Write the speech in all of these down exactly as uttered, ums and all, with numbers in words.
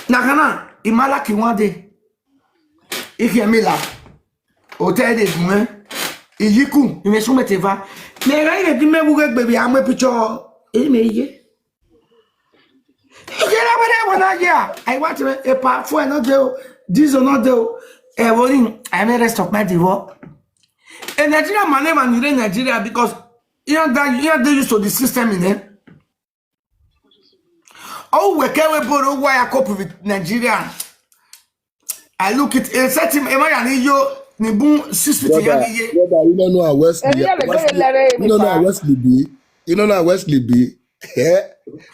Na khana, I ma la ki wan de. I khian mi la. Otẹ de gun mwẹ. I yi ku, I mwẹ sumẹ te eva. Mẹ gha ghe di mẹ vbe ughe gbe vbe a mu picture. E mẹ ye. Yẹrẹ wẹrẹ wẹ na ya. I want to a pa fuel no dey o. Diesel no dey o. Ẹ vbo ni, I may rest of my divorce. A Nigeria man never need Nigeria because you don't, you don't used to the system in there. Oh, we can we borrow why I cope with Nigeria. I look it, a certain, am I an yo, ni bun six feet Brother, yan ye. Brother, you don't know how Wesley, Èmi yẹn lè gbé Wesley, lẹ́rẹ́ you don't know how Wesley be. You don't know how Wesley be. Eh?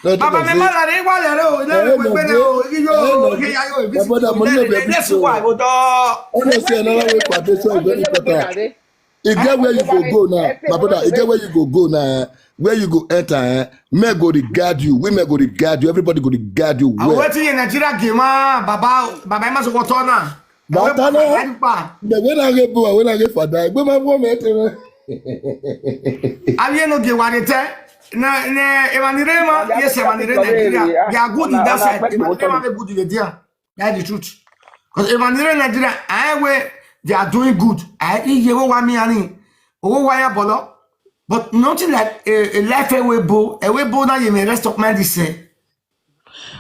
No, Baba don't mi say, ma la re wa le re o, le eh, we no, gbe re o, yo, eh, no, ye ya yo, my brother, money no be everything. Let's go, I go do. Honestly, another way for this one is very important. E get where you go go now, my brother. E get where you go go now. Where you go enter, eh? Men go dey guard you. Women go dey guard you. Everybody go dey guard you well. Wetin ye Nigeria game ah, Baba, Baba, I must go turn now. Baba, na. The way na get boy, when I get father, I go my woman. Have you no get what it? Na, na, Evanirema, yes, Evanirema Nigeria. They are good in that side. Evanirema good in the there. That's the truth. Because Evanirema Nigeria, I where they are doing good. I hear what me ani. Oh, why a bolo? But nothing like a, a life away bo, away bo na you may rest of mind is say.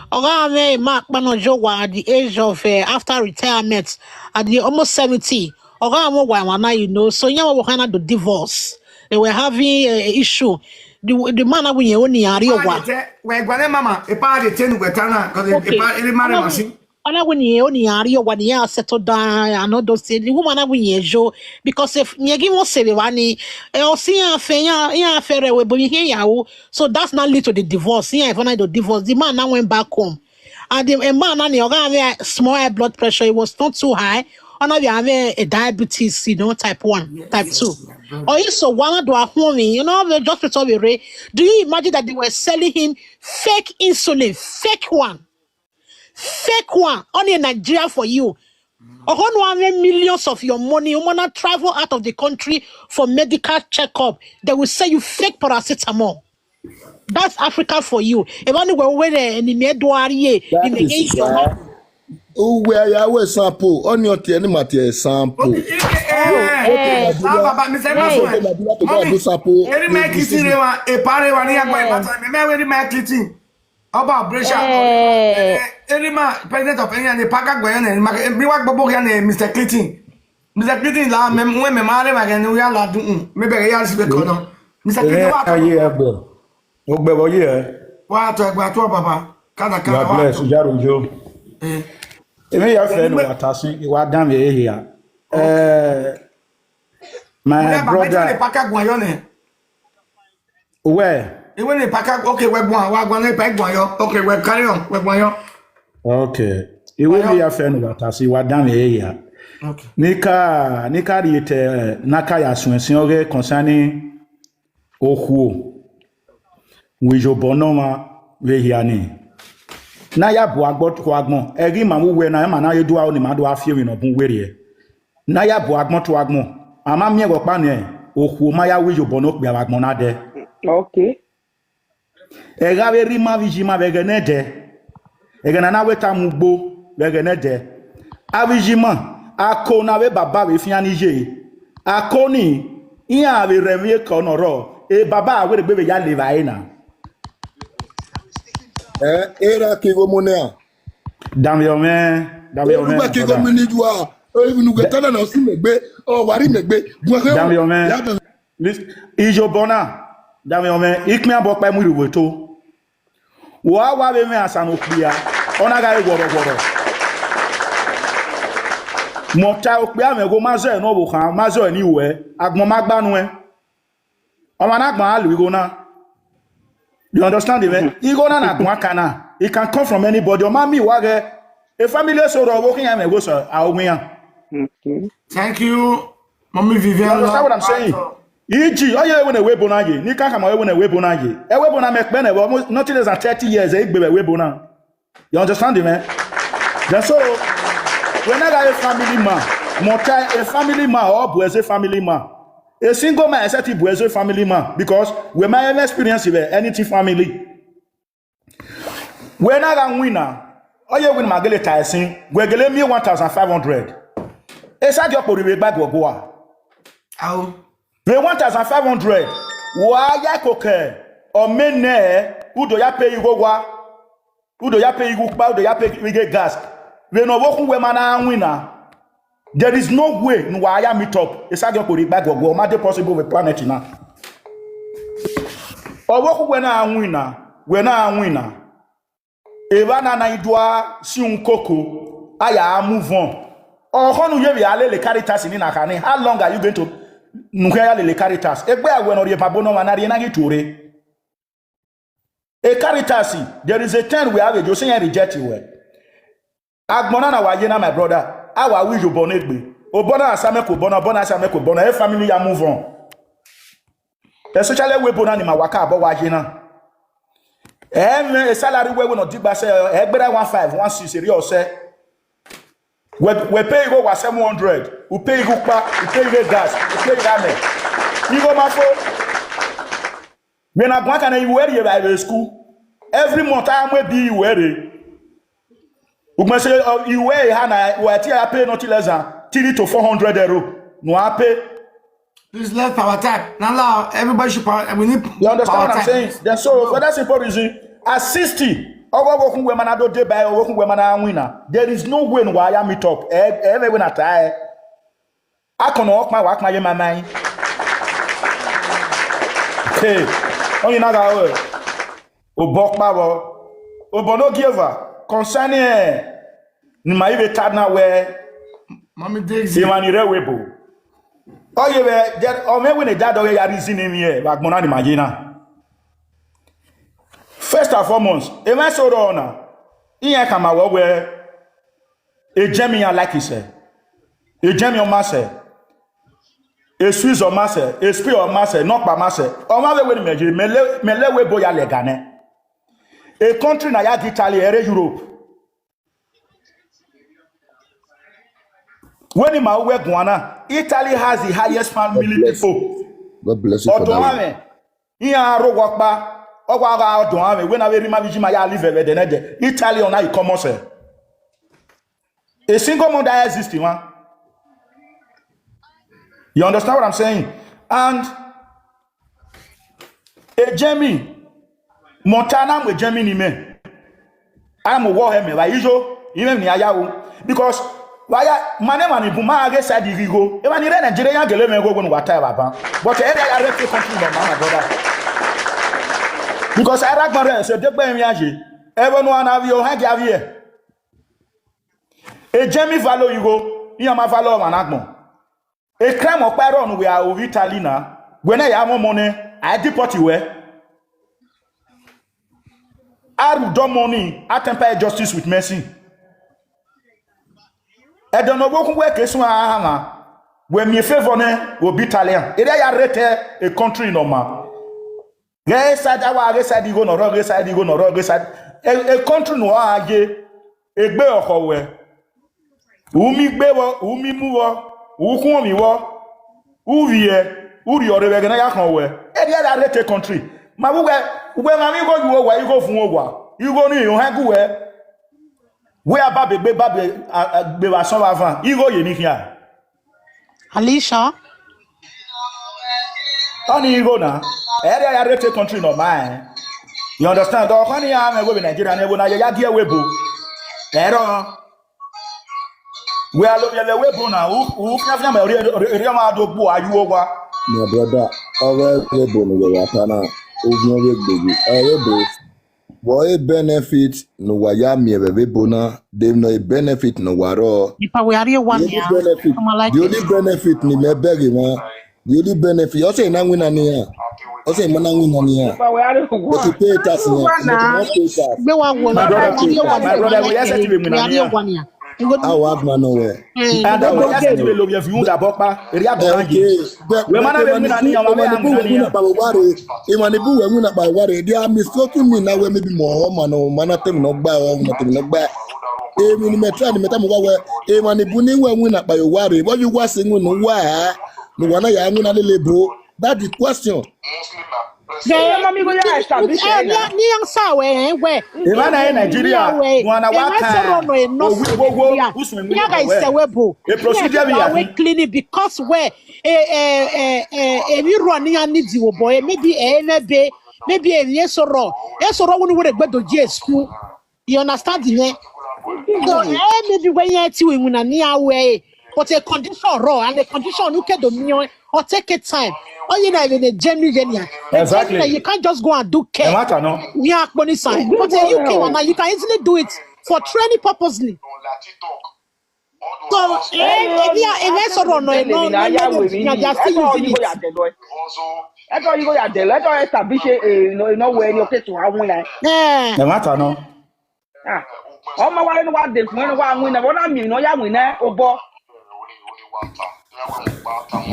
Oga me ma kpa no yo wa at the age of uh, after retirement at the almost seventy. Oga mo wa wa na you know. So yeah, we kind of the divorce. They were having a issue. The the man we only are you wa. We gwane mama, e pa de ten we tana, because e pa e marry machine. Ana we ni o ni ari o wa ni ya settle down and all those things. The woman na we ye yo because if you give us say we ni e o si ya fe ya ya fe re we bo mi he ya o. So that's not lead to the divorce. Yeah, if not the divorce, the man now went back home. And the a man and the other have a small high blood pressure. It was not too high. Ona we have a diabetes, you know, type one, type two. Or you so one do a home, you know, we just to be re. Do you imagine that they were selling him fake insulin, fake one? Fake one, only in Nigeria for you. Oho no have millions of your money. You wanna travel out of the country for medical checkup. They will sell you fake paracetamol. That's Africa for you. If only we were any me do are ye, in the age of Uwe ya we sample, oni o tie ni ma tie sample. Eh, ah, Baba, mi se ma so. Eri ma kitchen re wa, e pa re wa ni agbo e ma so, me me we eri ma kitchen. Oba Brescia. Eh, eri ma president of England, e pa ka gbe ne, ma mi wa gbogbo ya ne Mister Clinton. Mister Clinton la me we me ma re ma gene we ya la dun. Me be ya si be ko no. Mister Clinton wa to. Aye agbo. Ogbẹvbọ ye ẹ. Wa tọ ẹgbẹ atuọ baba. Kada ka God wa bless tọ. Iyaro yo. Eh. Èmi ya fẹ nu wa ta sin, wa dan mi ehe ya. Eh, my Wẹ baba brother, ti le paka guan yọ nẹ. Wẹ. Iwe ni paka, okay, wẹ guan, wa guan ne pa guan yọ. Okay, wẹ carry on, wẹ guan yọ. Okay. Iwe mi ya fẹ nu wa ta sin, wa dan mi ehe ya. Okay. Nika, nika ri te, eh, na ka ya suẹn sin ọghe concerning okhuo, vbe iyobọ ne ọmwa vbe hia ni, ne a ya bu agbọn tu agbọn, ẹghẹ ima vbe uwẹ na, ima na ye dua ro ne ima do gha fi emwi ne ọ bun werriẹ. Ne a ya bu agbọn tu agbọn, a ma miẹn vbe ọkpa nẹ, okhuo ma ya ru iyobọ ne okpia vbe agbọn na dẹ. Okay. Ẹghe avbe erha ima vbe iye ima vbe ẹghẹ nẹdẹ, ẹghẹ ne a na wẹ ta mu ugbo vbe ẹghẹ nẹdẹ. Avbe iye ima, ako ne avbe baba vbe fian ni ye, ako ni, iran vbe rre emwi ekọ ne ọ rrọọ, e baba a wẹ rhegbe vbe ya le evbare na. Eh, erha ke igho mu nẹ. Danmwẹ ọmwẹ, danmwe ọmwẹ, uwa ke igho mu ni ju a, even uwẹ ta na na ọ si mẹ gbe, ọ wa ri mẹ gbe, guan khe. Danmwẹ ọmwẹ. Iyobọ na, danmwẹ ọmwẹ, ikpian bọ ọkpa mu irhu vbe to. Wa wa vbe mwẹ asan ne okpia, ọ na gha re wọrọwọrọ. Mẹ ọ ta okpia mwẹ ghe ma zẹ ne ọvbokhan, ma zẹ ne iwẹ, agbọn ma gba nuẹn. Ọmwa na gbọn a lu igho na. You understand me? Igho na na gbọn akan na. It can come from anybody. Ọ ma miẹn wa ghẹ, a family eso rọ vbe okhian mwẹ gho sẹ a oghian. Thank you, Mommy Vivian. You understand what I'm saying? Iji, ọ ye wene we bona ye. Ni ka kama wene we bona ye. E we bona me kpe ne almost nothing less than thirty years e gbe we bona. You understand me? Then so, whenever a family man, mọta a family man or bu as a family man, a single man except he bu as a family man because we might have experience with anything family. Wẹ na gha winna, Ọ ye wẹ ne ima gele ta ẹsin, wẹ gele miẹn one thousand five hundred. Esagiẹn ọkpọ rhie vbe egbe guọguọ a. Ao. Vbe one thousand five hundred, wa ya koko, ọ mẹ nẹ, u do ya pay igho owa, u do ya pay igho ukpa, u do ya pay ighe gas. Vbene ọvbokhan uwẹ ma na winna, there is no way ne uwa ya meet up. Esagiẹn ọkpọ rhie egbe guọguọ, ọ ma dey possible vbe planet na. Ọvbokhan uwẹ na winna, wẹ na winna. Evba na na i dua si uhunmwu koko, a ya move on. Ọkhọ ne u ye vbe a lele Caritas ni na kha ni, how long are you going to ne u khian ya lele Caritas? Egbe a wẹ ne ọ rhie ebo ne ọmwa na rhie na ghi tuorre. E Caritas, there is a time where a vbe yo sẹ iran reject wẹ. Agbọn na na wa ye na, my brother, a wa ru iyobọ ne egbe. Obọ na sa mẹ ke obọ na, obọ na sa mẹ ke obọ na, e family ya move on. Especially wẹ ebo na ni ma wa ka obọ wa ye na. Ẹ mwẹ salary wẹ wẹ ne ọ digba sẹ, ẹ gberra one five, one six, erriọ sẹ. Wẹ, wẹ pay igho owa seven hundred, u pay igho ukpa, u pay ighe gas, u pay ighe amẹ. Igho ma fo. Vbene a guan kan na, iwẹ rhie vbe school. Every month, a mu ebi iwẹ rre. Ugbẹn sẹ, ọ, iwẹ eha na, wẹ te ya pay nothing less than three to four hundred euro. No, a pay. Please, let's power time. Now, now, everybody should power. We need You understand power what I'm time. saying? Then so, for that simple reason, at sixty, ọghọ ọvbokhan uwẹ ma na do deba ẹre, ọvbokhan uwẹ ma na winna. There is no way ne uwa ya meet up. Ẹ, ẹ mwẹ wẹ na ta ẹre. Akọnnọ ọkpa wa kpa ye ma mai. Okay. Ọni na gha ru obọ kpavbọ. Obọ ne ogieva concerning, eh, ne ima i vbe ta na wẹ, Mami Daisy. Emwa ni rre ẹvbo ebo. Ọ ye vbe, ọ mwẹ wẹ ne da dọghe ya reason emwi vbe agbọn na ni ma ye na. First and foremost, emwa eso rrọọ na, iran khama wẹ, wẹ, Ejemi iran like sẹ, Ejemi ọ ma sẹ, Swiss ọ ma sẹ, Spain ọ ma sẹ, nọkpa ma sẹ. Ọmwa vbe wẹ ne mẹ ye, mẹ le, mẹ le wẹ ebo ya lẹga nẹ. E country na ya gie Italy, ẹre Europe. Wẹ ne ima ru wẹ guan na, Italy has the highest family people. God bless you for that. Ọdọ amwẹ, iran rre owa ọkpa, ọ wa gha ọdọ amwẹ, wẹ na vbe rhie ima vbe iji ma ya live vbe ẹdẹ nẹdẹ. Italy ọna i common sẹ. A single mother exist, man. You understand what I'm saying? And Ejemi, mẹ ọta na mu Ejemi ni mẹ. A mu wọ hẹ mẹ vba ijo, imẹ ni a ya ru. Because vba ya, ma ne emwa ni bun ma ghe side igho igho. Emwa ni rre Nigeria ya gele mwẹ igho igho ne uwa ta ẹre baba. But ẹ ya rre country nọ ma, my brother. Because a rre agbọn rẹ, sẹ degbe emwi a ye. Ẹvbo ne uwa na vbiẹ, ohan gia vbiẹ. Ejemi value igho, iran ma value ọmwa ne agbọn. E crime ọkpa rrọọ ne uwẹ a ru vbe Italy na, wẹ na ya mwẹ ọmọ nẹ, a deport wẹ. A rhie udọmọ ni, a temper justice with mercy. Ẹdẹ ne ọvbokhan uwẹ ke suẹn a hanmwa, wẹ miẹn favour nẹ, wẹ obọ Italian. Erriọ ya rate e country ne ọ ma. Ghẹ side, a wa ghe side igho ne ọ rrọọ, ghe side igho ne ọ rrọọ, ghe side. E, e country ne uwa ye, egbe ọkhọ wẹ. U miẹn igbe vbọ, u miẹn imu vbọ, u khuọnmwi vbọ, u vbiẹ, u rhie ọre vbe ẹghẹ ne a ya khọn wẹ. Erriọ ya rate e country. Ma vbe uwẹ, uwẹ mwamwa igho ye uwa, igho vuọn uwa, igho ni ohan gu wẹ. Wẹ a ba be egbe, ba be, a, a, gbe vbe asọn vbe avan, igho ye ni khian. Alisha. Ọni igho na, ẹ rhie ya rate country ne ọ ma rẹn. You understand? Ọkhọ ni a mwẹ wẹ vbe Nigeria ne ẹvbo na ye ya gie ẹvbo ebo. Ẹ rrọọ. Wẹ a lobọ vbe ẹvbo ebo na, u, u fianfian mẹ rhie, rhie, rhie ọmwa do gbe uwa ye owa. My brother, ọ vbe ẹvbo ebo ne uwẹ wa ta na, u viẹn vbe egbe yi. Ẹ vbe ebo. Vbe ọre benefit ne uwa ya miẹn vbe ẹvbo ebo na, de emwi ne ọre benefit ne uwa rrọọ? Ipa wẹ a rrie owa nian. The only benefit, ọma like the only benefit ne imẹ bẹghe mwa, the only benefit, ọ sẹ na winna nian. Ọ sẹ ma na winna nian. Ipa wẹ a rrie owa. But you pay tax nian, but you not pay tax. Gbe wa wo na, a rrie owa nian. My brother, my brother, we just say we winna nian. A wa gba nọ wẹ. And that was just the way love you da bọkpa. Eri agbọn na ye. Wẹ ma na vbe winna nian, wa vbe winna nian. Emwa ni bu wẹ winna kpa uwa rre, they are misquoting me na wẹ maybe mẹ ọmwa ne ọ ma na te emwi ne ọ gba, ọ na te emwi ne ọ gba. Emwi ne mẹ try ne mẹ tama uwa wẹ, emwa ni bu ne wẹ winna kpa uwa rre, vbọ ye uwa sẹ winna uwa, ne uwa na ya winna lele ebo? That's the question. Ghẹ, mami, go ya establish ẹ na. Ni answer wẹ, eh, wẹ. Emwa na ye Nigeria, wan na wa kan owi wowo, usun emwi ni wẹ. Iran gha isẹ wẹ bo. E procedure bi ya we cleaning because wẹ, eh, eh, eh, eh, emwi rua ne iran need wo bọ, eh, maybe, eh, nẹ be, maybe emwi eso rọ, eso rọ wẹ ne wẹ gbe do ye school. You understand me? So, eh, maybe when you ti winna ni awe, but a condition raw and a condition you can do me, or take a time. All you know, even a genuine, genuine. Exactly. You can't just go and do care. Ẹ má ta ná. Yeah, money sign. But uh, you can, you can easily do it for training purposely. So, eh, if you, if you so no, no, no, no, no, they are still using it. Ẹtọ yigho ya dẹlọ, ẹtọ establish, eh, no, no, where you get to have one. Eh. Ẹ má ta ná. Ah, ọmọ wa ni wa de fun, ni wa winna, vbọ na miẹn ne ọ ya winna obọ.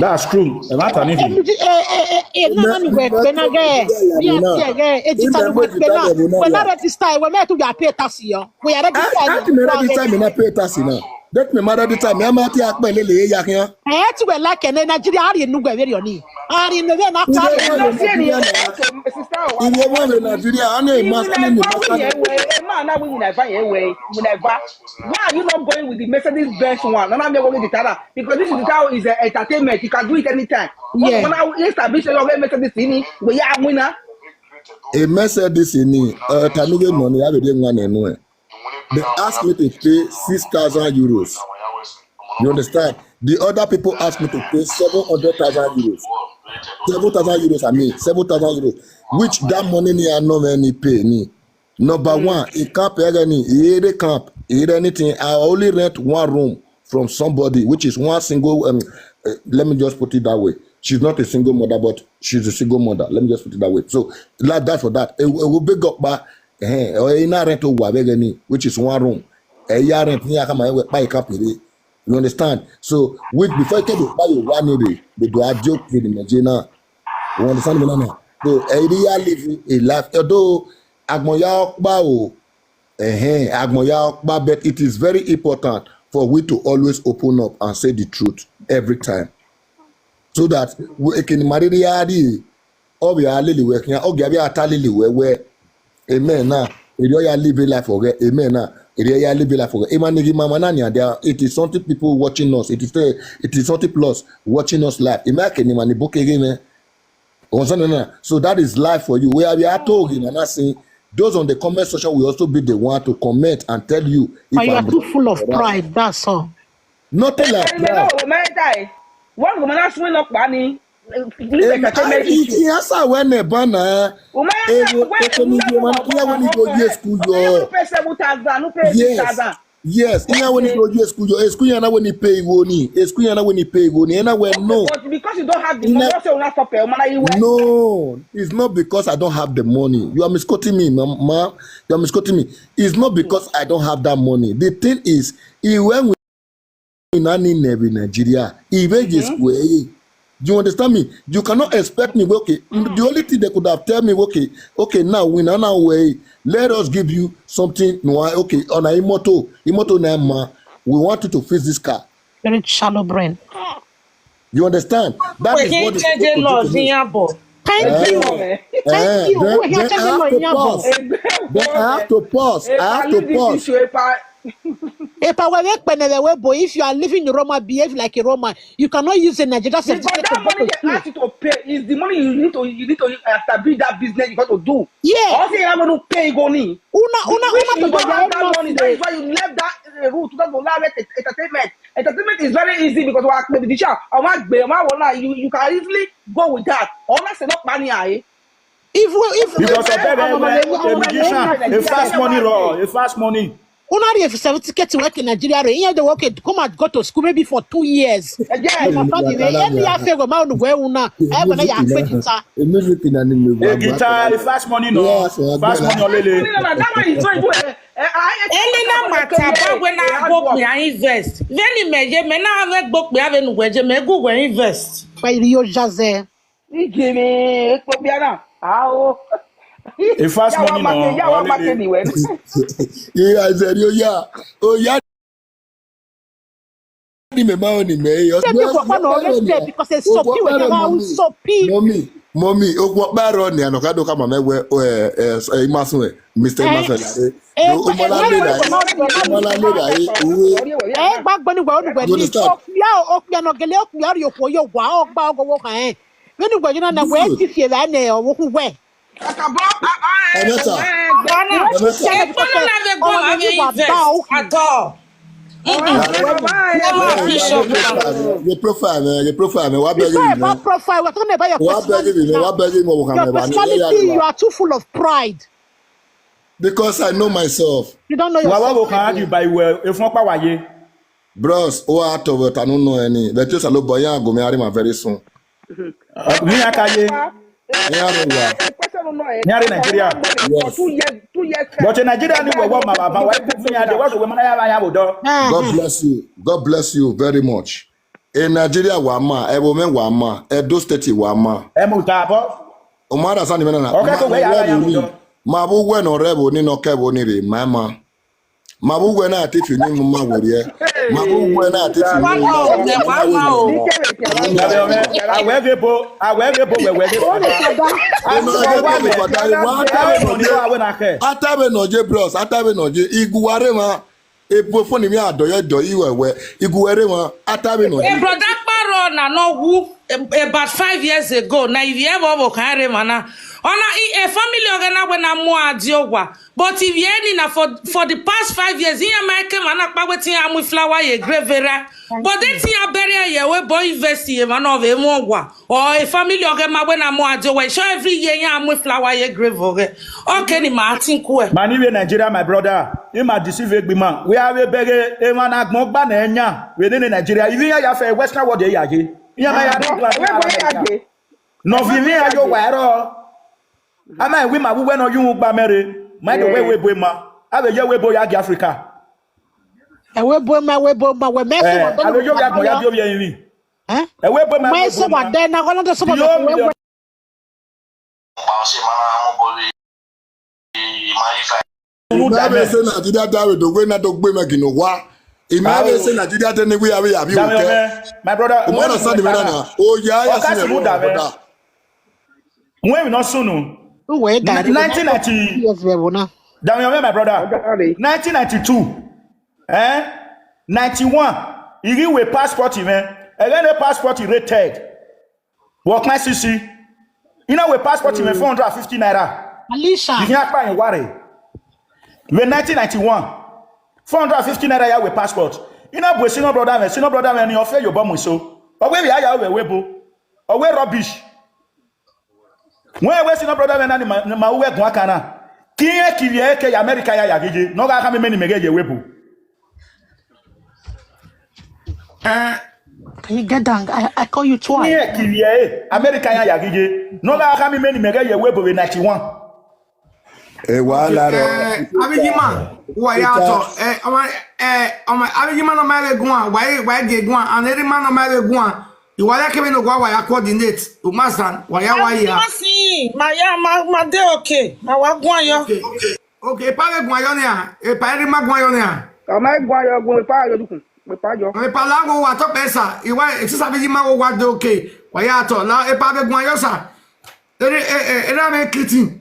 That's true. Ẹ má ta ni fi. Eh, eh, eh, eh, no, no, no, wẹ, wẹ na gẹ. Yes, yeah, yeah. Ejita ni wẹ, wẹ na, wẹ na register, wẹ mẹ tu ya pay tax yọ. Wẹ ya register. That me register, me na pay tax na. That me ma register, me ma ti akpẹ lele ya khian. Eh, ti wẹ like ne Nigeria, a rhie enu wẹ vberriọ ni. A rhie enu wẹ na ka. Iye wa vbe Nigeria, a na ma ni ma. Emọ na winna eva yẹn wẹ, winna eva. Why are you not going with the Mercedes Benz one? Nana mi go get the Tara because this is the Tara is a entertainment. You can do it anytime. Yeah. When I establish your Mercedes in it, we ya winner. A Mercedes in it, uh, Tanuwe money, I will get one anyway. They asked me to pay six thousand euros. You understand? The other people asked me to pay seven hundred thousand euros. Seven thousand euros, I mean, seven thousand euros. Which that money ni I no any pay ni. Number one, he can't pay any, he ain't a camp, he ain't anything. I only rent one room from somebody, which is one single, um, uh, let me just put it that way. She's not a single mother, but she's a single mother. Let me just put it that way. So, like that for that. It, it will be got by, eh, or in a rent or whatever, which is one room. Eh, ya rent, ni akama, eh, pa ikapiri. You understand? So, which before you can buy your one, they, they do a joke with the Nigeria. You understand me now? So, eh, they are living a life. Although, agbọn ya ọkpa o, eh, agbọn ya ọkpa, but it is very important for we to always open up and say the truth every time. So that we can marry the idea. Ọ vbe a lele wẹ khian, ọ gia vbe a ta lele wẹ wẹ, amen na, erriọ ya live life ọghẹ, amen na, erriọ ya live life ọghẹ. Emwa ne ghi ma emwa na nian dia, it is something people watching us, it is a, it is something plus watching us live. Imagine emwa ni boke ghe mwẹ. Understand na? So that is life for you. We are, we are told in another thing. Those on the comment section will also be the one to comment and tell you if I'm wrong or right. But you are too full of pride, that's all. Nothing like that. Wọ́n kò mọ náà sún iná pa ni. He answer when they ban na. Ewo, eto ni ye man, yeah, when he go yes school yo. Who pay seven thousand, who pay six thousand? Yes, yeah, when he go yes school yo. School ya na when he pay igho ni. School ya na when he pay igho ni. And I went no. But because you don't have the money, also not stop, man. No, it's not because I don't have the money. You are misquoting me, ma. You are misquoting me. It's not because I don't have that money. The thing is, he went with na ni nẹ vbe Nigeria, I vbe ye school ẹre. You understand me? You cannot expect me, okay, the only thing they could have tell me, okay, okay, now we now, now we, let us give you something, no, okay, on a imoto, imoto na ma, we want you to fix this car. Very shallow brain. You understand? That is what is supposed to do to me. Thank you. Thank you. Then, then I have to pause. Then I have to pause. I have to pause. Epa, wẹ vbe kpẹnẹ vbe wẹ, boy, if you are living in Roma, behave like a Roman. You cannot use a Nigerian certificate to go to school. Because that money they ask you to pay is the money you need to, you need to establish that business you got to do. Yeah. Or say you want to pay igho ni. Una, una, una, you don't have that money. That is why you left that uh, route. That will allow entertainment. Entertainment is very easy because we are the teacher. I want to, I want to, you, you can easily go with that. Or not say not money, eh? If we, if because of that, a magician, a fast money, raw, a fast money. Una rhie certificate work in Nigeria, rhie, iran dey work, come and go to school maybe for two years. Yes. Any after the way, any after go ma unu we una, e go na ya pe jita. A guitar, a fast money no, fast money olele. That one is not even. Eni na mata ba wẹ na gbe okpia invest. Vbene imẹ ye, mẹ na mwẹ gbe okpia vbene uwẹ ye, mẹ gu wẹ invest. Wẹ iri yo jaze. Ijemi ekpo biana. Ao. A fast money no. Ya wa make ni wẹ. Iya zeri oya. Oya. Ni me ma oni me. Tell me what one respect because it's so pure. Mommy. Mummy, okhuo ọkpa rrọọ nian ne ọ ka do khama mwẹ wẹẹ, ẹ, ẹ, ẹ, Emmanuel, Mister Emmanuel, lare. Ọmọ na lera ẹ, ọmọ na lera ẹ, uwe. Ẹ gba gbẹn ni wẹ onughe ni okpia, okpia ne ọ gele okpia rhie okhuo ye owa, ọ gba ọgọ wo khan ẹn. Vbene uwẹ ghi na na wẹ ti fi evba nẹ ọvbokhan uwẹ. Ẹmwata. Ẹmwata. Ye profile mwẹ, ye profile mwẹ, wa bẹghe vbe mwẹ. Profile, we're talking about your personality. Wa bẹghe vbe mwẹ, wa bẹghe vbe mwẹ, your personality, you are too full of pride. Because I know myself. You don't know yourself. Wa wa wo khan di ba iwẹ efun ọkpa wa ye. Bros, u a tọ vbe ọta ne u nọ ẹn ni, vbe te Osanobua iran gu mwẹ a rre emwa very soon. Vbe iran ka ye? Iran rre owa. Iran rre Nigeria. Yes. But Nigeria ni wẹ wọ ma vbe avan, wa i ku iran dee, wa so wẹ ma na ya vbe iran vbe odọ. God bless you. God bless you very much. E Nigeria wa ma, ẹvbo mwẹ wa ma, Edo State wa ma. Ẹ mu ta bọ. U ma understand mwẹ na na? Ọ kẹkẹ wẹ ya vbe iran vbe odọ. Ma vbe uwẹ ne ọ rre ẹvbo ni ne ọ ke ẹvbo ni rre, ma ma. Ma vbe uwẹ na te fi ni mu ma werriẹ. Ma vbe uwẹ na te fi ni mu ma werriẹ. Awẹ ghe bo, awẹ ghe bo, wẹ wẹ ghe fada. Ema ghe bo fada, wa ta vbe nọ ye. A ta vbe nọ ye, bros, a ta vbe nọ ye. Igu wa rre emwa. Ebo fo ni mi a dọ ye dọ i wẹ wẹ. Igu wa rre emwa, a ta vbe nọ ye. Brother Kparo na nọ wu, eh, about five years ago. Na ivie vbe ọvbokhan rre emwa na. Ọna i, e family ọghẹ na wẹ na mu a di owa. But ivie ni na for, for the past five years, iran ma ke emwa na kpa wetin iran mu flower ye grave ra. But they ti iran bury ye we boy invest ye emwa na vbe mu owa. Or a family ọghẹ ma wẹ na mu a di owa. Sure every year iran mu flower ye grave ọghẹ. Okay, ni ma think well. Ma ni vbe Nigeria, my brother. I ma deceive egbe ima. We are we bẹghe emwa na gbọn gba na yan. We nene Nigeria. Even ya ya fe Western world ya ye. Iran ma ya run plan. Nọ vi iran yo wa ẹrọ. A ma wẹ ima vbe uwẹ ne ọ ye uhunmwu gba mẹ rre, ma do wẹ ẹvbo ebo ima, a vbe ye ẹvbo ebo ya gie Africa. Ẹvbo ebo ima, ẹvbo ebo ima, wẹ mẹ sẹ wa, a vbe ye ovbi agbọn ya gie ovbi ẹrinmwi. Ẹvbo ebo ima, ma ẹvbo ebo sẹ wa ima. Dẹ na, ọgọna dẹ sẹ wa dẹ wẹ. Ima vbe sẹ Nigeria da vbe do wẹ na do gbe mẹ gin owa. Ima vbe sẹ Nigeria de ne we avbe ya vbe otẹ. My brother, u ma understand me na na. Oya ya si me, brother. Wẹ emwi ne ọ sunu. Uwẹ da nineteen ninety. Years vbe ẹvbo na. Damian, my brother. Nineteen ninety-two. Eh? Ninety-one. I ghi wẹ passport mwẹ. Ẹghẹ ne passport rated. Wọ kpan sisi. I na wẹ passport mwẹ four hundred and fifty naira. Alisha. I khian kpa yin wa rre. Vbe nineteen ninety-one. Four hundred and fifty naira ya wẹ passport. I na bu senior brother mwẹ, senior brother mwẹ ni ọ fe ye obọ mu eso. Ọ wẹ vbe ya ya wẹ webo. Ọ wẹ rubbish. Wẹ wẹ senior brother mwẹ na ni ma, ni ma uwẹ guan kan na. Ke irẹn kivbi ẹre ke ya America ya ya ghi ye, ne ọ gha khama imẹ ne imẹ ghẹ ye webo. Eh, can you get down? I, I call you twice. Irẹn kivbi ẹre America ya ya ghi ye, ne ọ gha khama imẹ ne imẹ ghẹ ye webo vbe ninety-one. E wa la rọ. Eh, Abigima, wa ya tọ. Eh, ọmọ, eh, ọmọ, Abigima nọ ma vbe guan, wa i, wa i gie guan, and Erima nọ ma vbe guan. I wa ya kevbe ne owa wa ya coordinate, u ma san, wa ya wa ya. Ma si, ma ya, ma, ma de okay, ma wa guan yọ. Okay, okay, okay, epa vbe guan yọ nia, epa Erima guan yọ nia. Ọ ma guan yọ, gun epa yọ dukun, epa yọ. Epa la wo wa tọ pẹ sa, i wa, sisa Abigima wo wa de okay, wa ya tọ, la epa vbe guan yọ sa. Ere, e, e, ere amẹ kiti.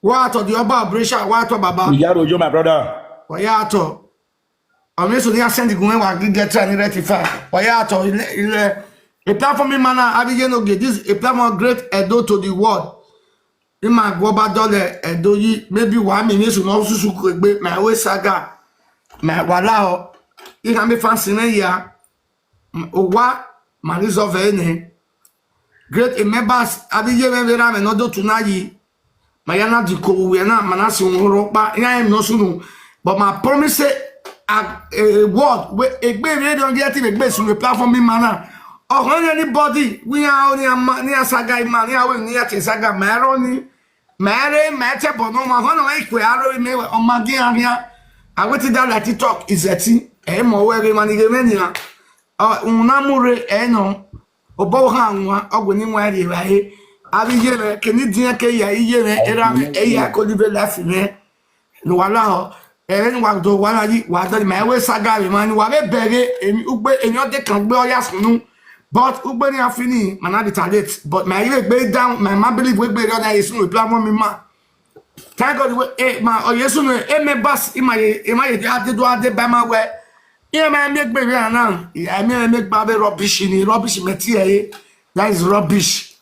Wa tọ the Oba of Brescia, wa tọ baba. Iya ro yo, my brother. Wa ya tọ. Ọmọ eso ni a send gun wa gi get try ni rectify. Wa ya tọ ile, ile. A platform in mana, Abigenogie. This is a platform great Edo to the world. I ma gu Oba dọlẹ Edo yi, maybe wa mi ni eso nọ susu ku egbe, ma we saga. Ma wa la o. I can be fancy na ya. Owa, ma resolve ẹre nẹ. Great members, avbe iye mwẹ vbe erha mwẹ ne ọ do tu na yi. Ma ya na diko vbe uwẹ na, ma na si uhunmwu rhọkpa, iran rẹn emwi ne ọ sunu. But ma promise a, a word, wẹ egbe vbe rre ọ gie ẹtin vbe egbe sunu vbe platform ima na. Ọ khọn anybody, wẹ iran aro ne iran ma, ne iran saga ima, ne iran wẹ ne iran tie saga, ma rẹn ọnii. Ma rẹn, ma tie ẹbọ ne ọmwa, ọ khọn ne ọmwa ikue aro imẹ, ọ ma gi iran khian. A wẹ te da la TikTok, izẹtin, ẹ i mọ wẹ ghe emwa ni ghe mwẹ nian. Ọ, uhunmwu na mu rre, ẹ i nọ. Obọ khan wan, ọ wẹ ne iwan rhie evbare. Avbe iye mwẹ, kene idiẹn ke ya iye mwẹ, erha mwẹ, ẹ ya ko live life mwẹ. Ne uwa lahọ, ẹre ne uwa do uwa na yi, wa dọni, ma i wẹ saga vbe emwa ni, wa vbe bẹghe, emwi ugbe, emwi ọ dekan gbe ọ ya sunu. But ugbe ni a fini, ma na retaliate. But ma i vbe gbe down, ma ma believe wẹ egbe rọ na Jesu ne platform ima. Thank God wẹ, eh, ma, ọ Jesu ne, eh, members, ima ye, ima ye, a de do, a de ba ma wẹ. Iran ma miẹn egbe vbe na, I miẹn egbe avbe rubbish ni, rubbish mẹ tie ẹre. That is rubbish.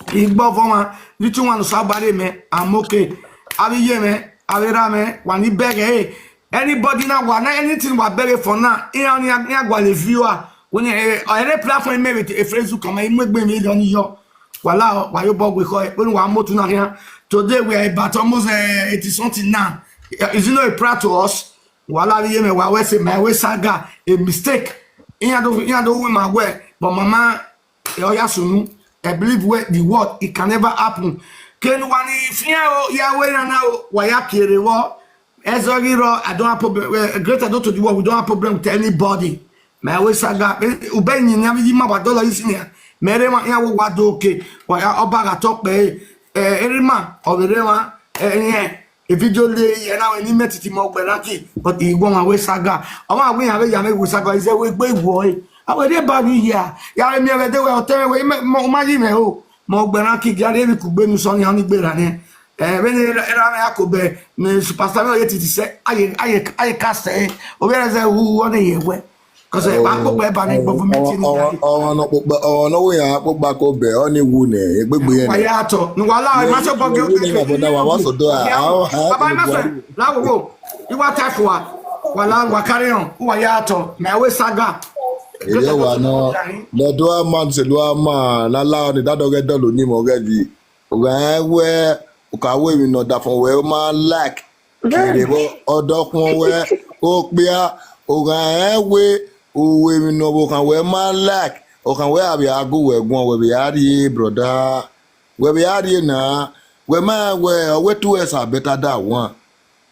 Igbo vọ ma, little one Osagbare mẹ, I'm okay. Avbe iye mẹ, avbe erha mẹ, wa ni bẹghe, eh. Anybody na wa na anything wa bẹghe for now, iran ni, iran gualọ viewer. Wẹ ni, eh, ere platform mẹ vbe Facebook, ma i mu egbe mẹ rọ ni yọ. Wa la, wa yo bọ gbe khọ, wẹ ni wa motu na khian. Today we are about almost, eh, eighty something now. Is it not a proud to us? Wa la vbe iye mẹ, wa wẹ sẹ, ma wẹ saga, a mistake. Iran do, iran do win ma wẹ, but mama, ọ ya sunu. I believe wẹ the word, it can never happen. Kenu wa ni fian o, ya wẹ na na o, wa ya kere vbọ. Ẹzọ ghi rrọ, I don't have problem. Eh, Great Edo to the world, we don't have problem with anybody. Ma wẹ saga, eh, ubẹ yin ni avbe yi ma wa dọlọ yi senior. Mẹ rre emwa, iran wo wa do oke. Wa ya ọba gha tọ kpẹ, eh, erha ima, ọ vbe rre emwa, eh, irẹn. E video le, ẹ na wẹ ne imẹ titi ma ọgbẹn na ki, but I wẹ ọmwa wẹ saga. Ọmwa wẹ iran vbe ya mwẹ wẹ saga, izẹ wẹ egbe wọ ẹre. A wẹ rhie ba vbe hia, ya vbe miẹn vbe ẹdẹ wẹ ọtẹn mwẹ wẹ, imẹ, ma, ma yi mwẹ o. Ma ọgbẹn na ki, gia rhie emwi kugbe ne usọ nian ni gberra nẹ. Eh, vbene erha, erha mwẹ Akobẹ, ne superstar mwẹ ọ ye titi sẹ, a ye, a ye, a ye ka sẹ, ovbi ẹre zẹ hu, ọ ne ye wẹ. Cause, eh, ba kpokpo ẹba ne government ni ya. Ọmwa nọ kpokpo, ọmwa nọ wẹ iran kpokpo Akobẹ, ọ ni wu nẹ, egbegbe yẹn. Wa ya tọ, ne wa la, ma so bọ gẹ. Wu nẹ, my brother, wa, wa so do a. Baba, ma so, la wo wo. I wa ta fua. Wa la, wa carry on. Wa ya tọ, ma wẹ saga. Eyo wa nọ, lẹ do a ma, se do a ma, la la ni da dọghẹ dọlọ ni mọ ghẹ vi. Ogha wẹ, u ka wẹ emwi ne ọdafọn wẹ ma like. Kere vbọ, ọdọkhuọn wẹ, okpia, ogha rẹn wẹ, u wẹ emwi ne ọvbokhan wẹ ma like, ọkhan wẹ a vbe a gu wẹ guan, wẹ vbe a rrie, brother. Wẹ vbe a rrie na, wẹ ma rẹn wẹ, ọ wẹ two years better than one.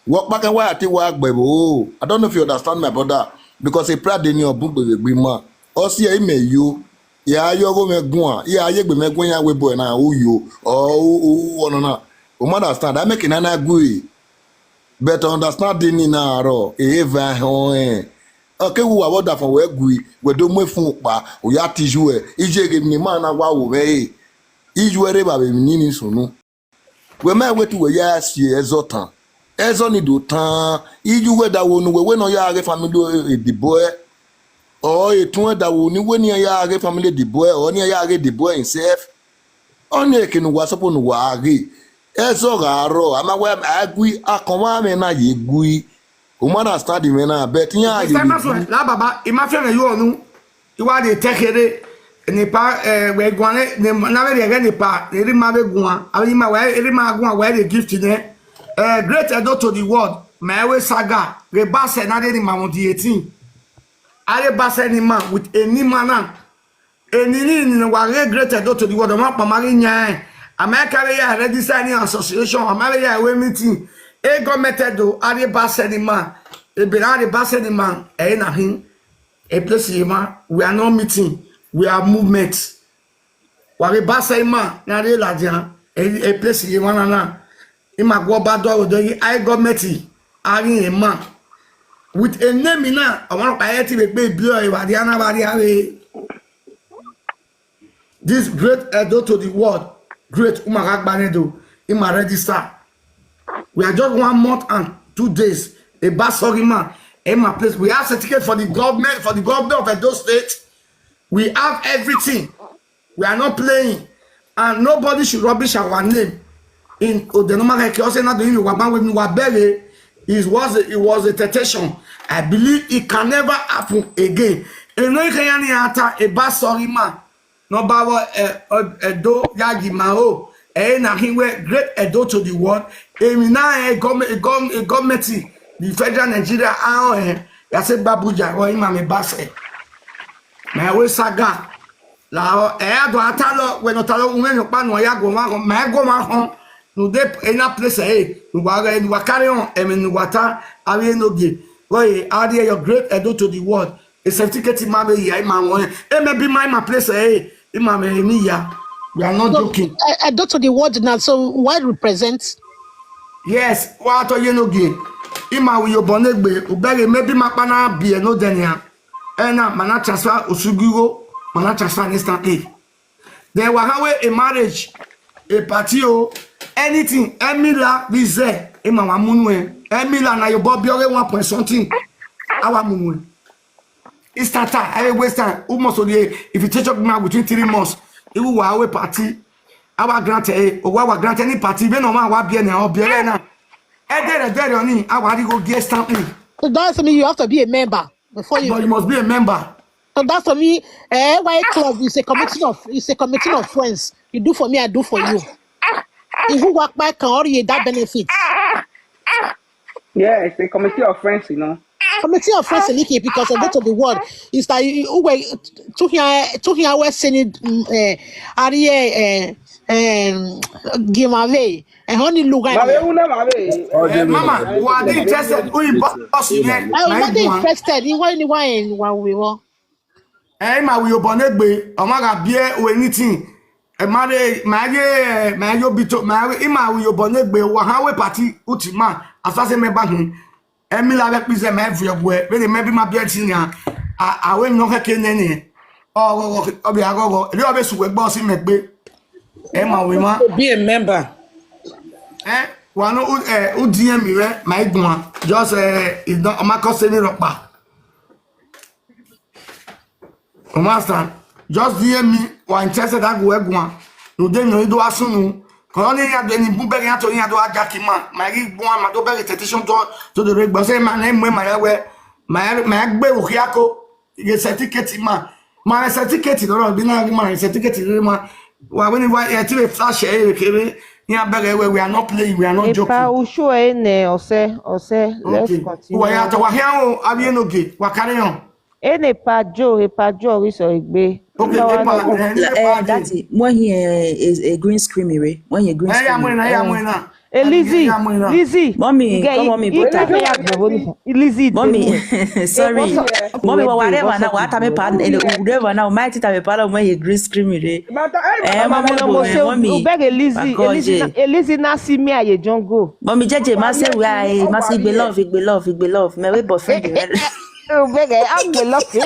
Wẹ ọkpa khian wa ya te wa gbe ẹvbo. I don't know if you understand, my brother, because a proud ni ọ bun gbe vbe egbe ima. Ọ si ẹre imẹ yo, ya ye ọghe mwẹ guan, ya ye egbe mwẹ guan, ya wẹ boy na u yo, ọ u, u, u ọnọna. U ma understand, a make na na gue. But understanding ni na rrọọ, e va họn ẹn. Ọ ke wu wa vbe ọdafọn wẹ gui, wẹ do mu efun kpa, u ya te iye uẹ, iye ghe emwi ne ima na wa ru mwẹ re. Iye uẹ rre evba vbe emwi ni ni sunu. Wẹ ma wẹ te uwẹ ya si ẹzọ tan. Ẹzọ ni do tan, iye uwẹ da wo ne uwẹ wẹ ne ọ ya ghe family ediboẹ. Ọ etuẹn da wo ne uwẹ ne iran ya ghe family ediboẹ, ọ ne iran ya ghe ediboẹ himself. Ọnii eke ne uwa suppose ne uwa ghe. Ẹzọ gha rrọọ, a ma wẹ a gui, akọnmwẹ amwẹ na ye gui. U ma understand mwẹ na, but iran ye Mister Maxwell, la baba, I ma fian mwẹ ye unu. I wa rhie etẹ kherhe, ne epa, eh, wẹ guan ne, ne na vbe rhie ẹghẹ ne epa, ne erha ima vbe guan, avbe ima wẹ, erha ima guan, wẹ rhie gift nẹ. Eh, Great Edo to the world, ma wẹ saga, ghe ba sẹ na rhie ne ima vbe on the eighteen. A rhie ba sẹ ne ima with eni ima na. Eni ni ni ne wa ghe Great Edo to the world, ọmwa ọkpa ma ghi yan rẹn. A ma ka vbe ya register ni association, a ma vbe ya ru meeting. E government do a rhie ba sẹ ne ima, ebe na rhie ba sẹ ne ima, ẹ i na hin. A place ye ma, we are not meeting, we are movement. Wa vbe ba sẹ ima, na rhie ladian, a place ye ma na na. Ima gu ọba do aro do ghi, a i government, a ghi rẹn ma. With a name na, ọmwa ọkpa ẹ ti vbe gbe ibiọ evba dia na vba dia vbe. This Great Edo to the world. Great, u ma gha gba nẹ do, ima register. We are just one month and two days. Eba sọghe ima, ima place. We have certificate for the government, for the government of Edo State. We have everything. We are not playing. And nobody should rubbish our name. In Odenoma Keke, also not doing what man with what bere. It was, it was a temptation. I believe it can never happen again. Eno ikeyani ata eba sorry man. Number one, eh, eh, Edo Yagi Mao. Eh, na him where great Edo to the world. Eh, we now, eh, government, eh, gov-, eh, government, the federal Nigeria, ah, eh, ya say Babuja, or Imam Ebase. My way saga. La, eh, I do atalo, when otalo, when you pan, why I go, ma go, ma go, ma home. No, they, in that place, eh, no, wa, no, wa carry on, eh, no, wa ta, I will no give. Go, eh, I hear your great Edo to the world. A certificate in my way, I, my one. Eh, maybe my, my place, eh, in my way, me, yeah. We are not joking. Eh, Edo to the world now, so why represent? Yes, wa to ye no give. In my way, you born egbe, ubege, maybe my pana be no denia. Ena, ma na transfer Osugigo. Ma na transfer ne instantly. Then wa kha wẹ a marriage, a party o, anything, emila vbe zẹ, ima wa mu nuẹn. Emila na ye obọ biẹ ọghe one point something, a wa mu nuẹn. Instantly, every waste time, u must only, if you take your man within three months, iwu wa wẹ party, a wa grant ẹre, owa wa grant any party, vbene ọmwa wa biẹ nẹ, ọ biẹ ẹre na. Ẹdẹrẹ ẹdẹrẹ ọnii, a wa rhie igho gie instantly. So that's mean you have to be a member before you. But you must be a member. So that's for me. Eh, why club is a committee of, is a committee of friends. You do for me, I do for you. If you work back, can already that benefit. Yes, a committee of friends, you know. Committee of friends, Nikki, because of the word is that you were to hear to hear we're sending uh, Ari eh, um, giveaway. And honey look at Mave una mave. Eh, mama, wa dey interested? Who inbox us here? I was not interested. You want anyone? Wa we wo. Eh, ima wi obọ negbe, ọmwa gha biẹ or anything. Eh, ma re, ma ye, ma ye obito, ma ima wi obọ negbe, wa ha we party uti ma, asase me ba hin. Emila vbe kpize ma viọ guẹ, vbene mẹ bi ma biẹ ti nia, a, a wẹ nọ khẹke nene. Ọ, ọ, ọ, ọ bẹ aghọghọ, ri ọ vbe su wẹ gbe ọsi mẹ gbe. Ẹ ma wẹ ma. To be a member. Eh, wa no, u, eh, u D M mi vbe ma iguan. Just, eh, is not, ọ ma kọ se ni rọkpa. You understand? Just D M me, wa interested, a gu wẹ guan. Nu de mi do asunu. Kọ ni ya de ni bu bẹghe ya to ni ya do a jaki ma. Ma ghi guan, ma do bẹghe temptation to, to the red. But say ma na mu ma ya wẹ, ma ya, ma ya gbe okhiako. Ye certificate ma. Ma certificate no, bi na ma certificate ni ma. Wa we ni wa, e ti vbe flash e kere, ni a bẹghe wẹ, we are not playing, we are not joking. Epa, u sure nẹ, ọsẹ, ọsẹ. Let's continue. Wa ya ta, wa hia o, a bi enoge, wa carry on. Ene Epa Joe, Epa Joe ọghe sẹ egbe. Okay, Epa, eh, Epa, eh, daddy, wẹ hin, eh, a green screen re, wẹ hin a green screen. Eh, ya mu na, ya mu na. Eh, Lizzy, Lizzy. Mommy, come on, me, brother. Lizzy, mommy, sorry. Mommy, wa whatever now, wa ta me pa, eh, whatever now, my tita me pa, wẹ hin a green screen re. Eh, mommy, mommy, u bẹghe Lizzy, Lizzy na, Lizzy na si me aye jungle. Mommy, jeje, ma se we, ma se igbe love, igbe love, igbe love. Me we boyfriend. Ubẹghe, a gbe lucky.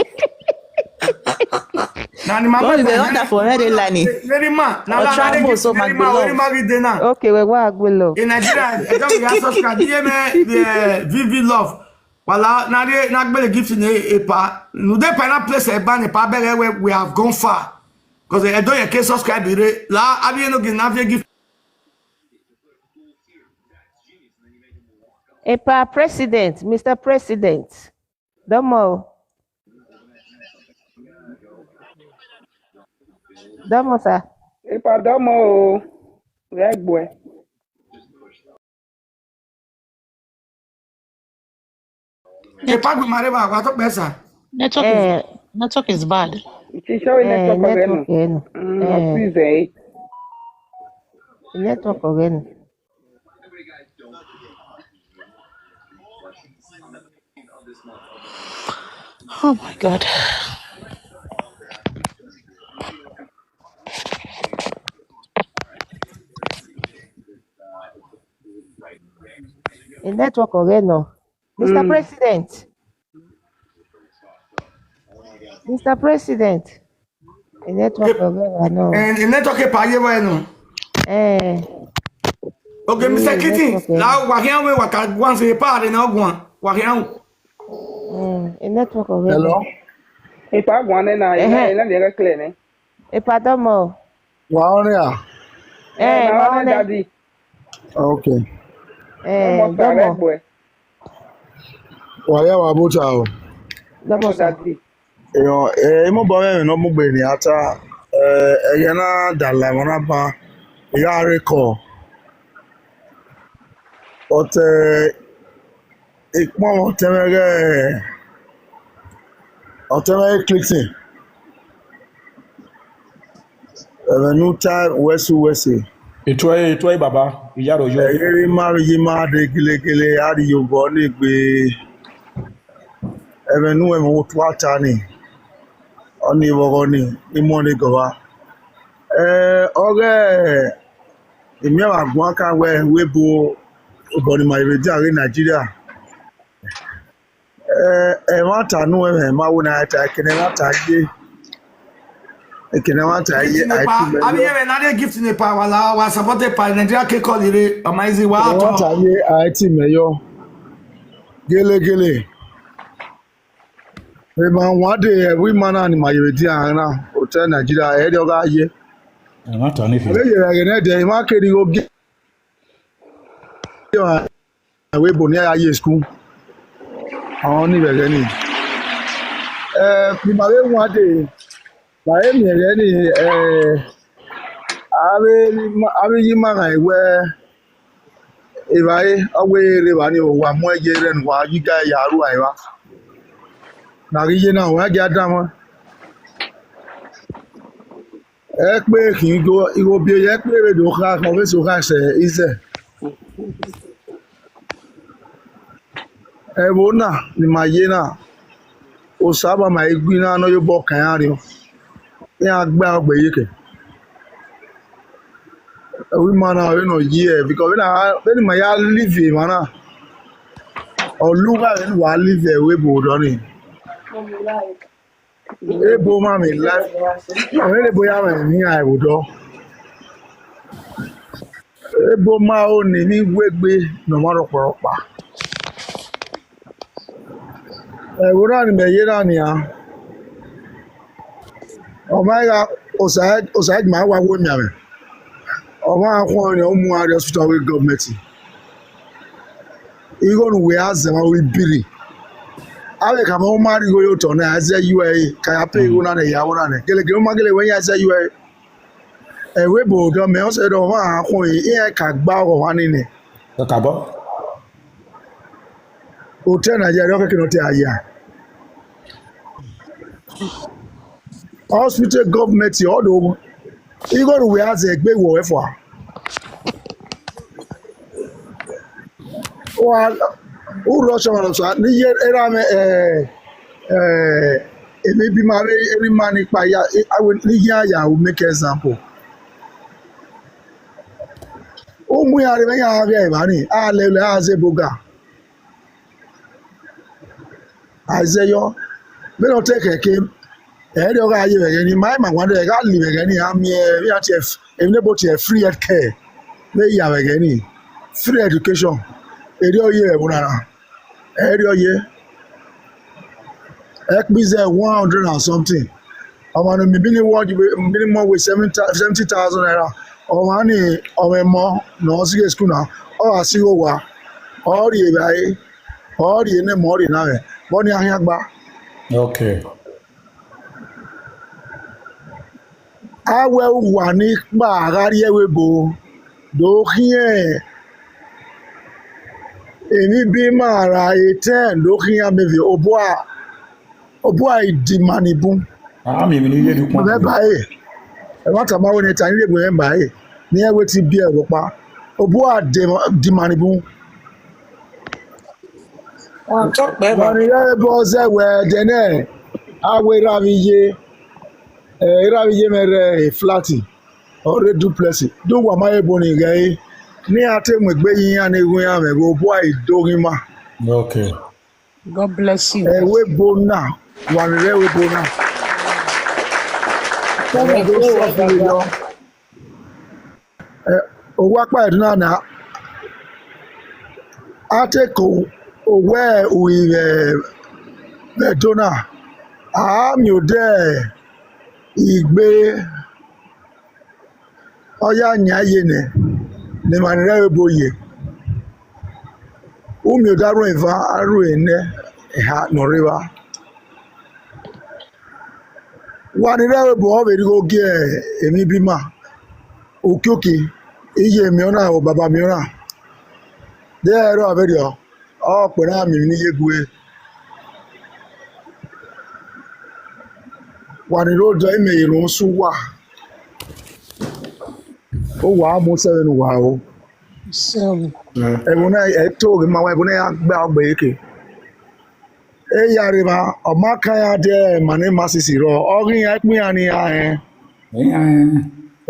Na ni mama. Bro, you dey order for red line. Very man. Na, na, na, travel so, very man, very man, very man. Okay, we wa gbe love. In Nigeria, I don't get subscribe. D M, eh, V V love. Wala, na de, na gbele gift ni Epa. Nu de pa na place Epa ni pa bẹghe we, we have gone far. 'Cause I don't get subscribe re. La, abi no give na gift. Epa President, Mister President. Dọmọ o. Dọmọ, sir. Epa dọmọ o. Vbe gbuẹ. Epa gbe ma rre evba, wa tọ kpẹ, sir. Network is, eh, network is bad. It is showing, eh, network ọghẹ nọ. Network ọghẹ nọ. Mm, eh, please, eh. Network ọghẹ nọ. Oh my God. The network ọghẹ nọ. Mister, mm, President. Mister President. The network ọghẹ nọ. Eh, the network Epa ye vbe nọ. Eh. Okay, Mister Kiti, network, eh, la wa khian wẹ wa ka guan sẹ Epa rre na guan. Wa khian. Mm, e network ọghẹ. Hello? Epa guan nẹ na, ehe, e na, e na clear nẹ. Epa dọmọ. Wa ọnrẹn a? Eh, eh, wa ọnrẹn, daddy. Okay. Eh, dọmọ. Wa ya wa bota o. Dọmọ, sir. Daddy. Iyo, eh, emobọ mwẹ ẹmwẹ ne ọ mu gbe ne a ta, eh, ẹghẹ na da la ẹmwẹ na ban, I gha rre call. But, eh, ikpọnmwẹ ọtẹn mwẹ ghẹ, ọtẹn mwẹ Clinton. Ẹmwẹ ne u ta wẹ sẹ uwẹ sẹ. Etuẹ, etuẹ, baba, iyaro yo. Ẹghe ma vbe ye ima dee gelegele, a rhie obọ ne egbe. Ẹmwẹ ne uwẹ mwẹ otua ta ni, ọnii vbe ọghọ ni, ne I muẹn ne gọvba. Eh, ọghe, I miẹn vbe aguan kan wẹ, wẹ bu obọ ne ima vbe dia ghe Nigeria. Eh, ẹmwata ne uwẹ mwẹ, ma wo ne a ta, ẹkẹnẹ ẹmwata ye. Ekene wa ta ye, gift ne pa, abi ye na de gift ne pa, wa la wa support pa Nigeria ke call ire, ama izi wa to. Wa ta ye, a ti mẹ yọ. Gele gele. Ema wan de ẹvbo ima na ni ma yevbe dia na, otọ Nigeria, ẹre ọ gha ye. Ẹ ma ta ne fi. Ebe ye ẹghẹ nẹ dẹ, ima kere igho gie. Ẹvbo ebo ne iran ya ye school. Àwọn ni vbe ẹghẹ ni. Ẹ, ne ima vbe wan de, ma he miẹn ẹghẹ ni, ẹ, avbe, avbe iye ima ghan wẹ, evbare, ọ wẹ rre evba ni, wa mu ẹre ye rre ne uwa ghi ga ya ru a evba. Ne a ghi ye na, wa gia danmwẹ. Ẹkpe khin igho, igho biẹ ye ẹkpe vbe do kha, ọ vbe so kha sẹ izẹ. Ẹvbo na ni ma ye na, Osa ọba ma i gui na ne ọ ye obọ kan iran rriọ, iran gbe aro gbe yeke. Ẹvbo ima na vbene ọ ye, because vbene a, vbene ima ya live emwa na, ọ lugha vbene uwa live ẹvbo ebo odọ ni. Ebo ma mwẹ life, ọ vbene ebo ya mwẹ emwi iran ẹvbo odọ. Ebo ma ro ne emwi wegbe ne ọ ma rhọkpa rhọkpa. Ẹvbo na ni mẹ ye na nian, ọ ma gha, Osa, Osa ma wa wo emianmwẹ. Ọ ma khuọnmwi ne ọ mu a rrie hospital vbe gọọmẹnti. Igho ne uwẹ a zẹ emwa vbe ibirri. Avbe khama u ma rhie igho ye otọ na, a zẹ ye uẹ, ka ya pay igho na nẹ, ya vbo na nẹ. Gele gele u ma gele wẹ ya zẹ ye uẹ. Ẹvbo ebo odọ mẹ, ọ sẹ dọ, ọ ma khuọnmwi, iran ka gba ọghọ ọmwa ni nẹ. Kakabọ. Otọ Nigeria, ọ kẹkẹ ne ọ te a ya. Hospital government, ọ do, igho ne uwẹ a zẹ egbe wọ ẹfua. Wa, u rush ọmwa ne Osa, ne iye erha mwẹ, eh, eh, emwi bi ima vbe, emwi ima ni kpa ya, eh, a wẹ ne iye iran ya, u make example. U mu iran rre vbe iran gha via evba ni, a lele, a zẹ ebo ga. A zẹ yọ, vbene ọ te khẹke, ẹre ọ gha ye vbe ẹghẹ ni, ma ima guan dẹ gha li vbe ẹghẹ ni, a miẹn emwi iran tie, emwi ne ebo tie free health care, vbe ya vbe ẹghẹ ni, free education, erriọ ye vbe ẹvbo na ra, ẹre ọ ye. Ẹkpizẹ one hundred and something. Ọmwa ne miẹn bini wọ, bini mọ wẹ seventy thousand naira. Ọmwa ni, ọmwa emọ ne ọ sighe school na, ọ gha sighe owa, ọ rhie evbare, ọ rhie ne emọ, ọ rhie ne amwẹ, vbọ ni a khian gba. Okay. A wẹ uwa ni kpa gha rrie ẹvbo ebo, do khian emwi bi ima ra etẹn, do khian mẹ vbe obua, obua i dima ni bun. A miẹn emwi ne u ye do kpọnmwẹ ba ẹre. Ẹmwata ma wẹ ne ta ni rhie egbe mwẹ ba ẹre, ne iran wẹ te biẹ vbe ọkpa. Obua dima ni bun. Wa ni rre ẹvbo zẹ wẹ ẹdẹ nẹ, a wẹ erha vbe iye, eh, erha vbe iye mwẹ rre flat, ọ rre duplex, do wa ma ye ebo ni ghẹ ẹre, ne iran te mu egbe ye iran ne wu iran mwẹ vbe obua i do ghi ma. Okay. God bless you. Ẹvbo ebo na, wa ni rre ẹvbo ebo na. Tọmọ do sọfin yọ. Eh, owa kpa ẹdun na na, a te ko owẹ uri vbe, vbe ẹdun na, a miẹn odẹ igbe, ọ ya yan ye nẹ, ne emwa ni rre ẹvbo ebo ye. U miẹn odẹ arhuẹn eva, arhuẹn enẹ, eha ne ọ rre evba. Wa ni rre ẹvbo ebo, ọ vbe rhie igho gie emwi bi ima. Ukiuki, iye miẹn ọna, baba miẹn ọna. De ẹre ọ vberriọ, ọ kpẹre a miẹn emwi ne iye gue. Wa ni rre odọ, imẹ ye rhunmwuda uwa. Uwa mu sẹ vbene uwa ro. Sẹ vbe. Ẹvbo na, ẹ to ghe ma wa, ẹvbo na ya gbe ọgbe yeke. E ya rre evba, ọ ma kan iran de ma ne masses rrọọ, ọ ghi iran ikpia iran ni iran rẹn. Iran rẹn.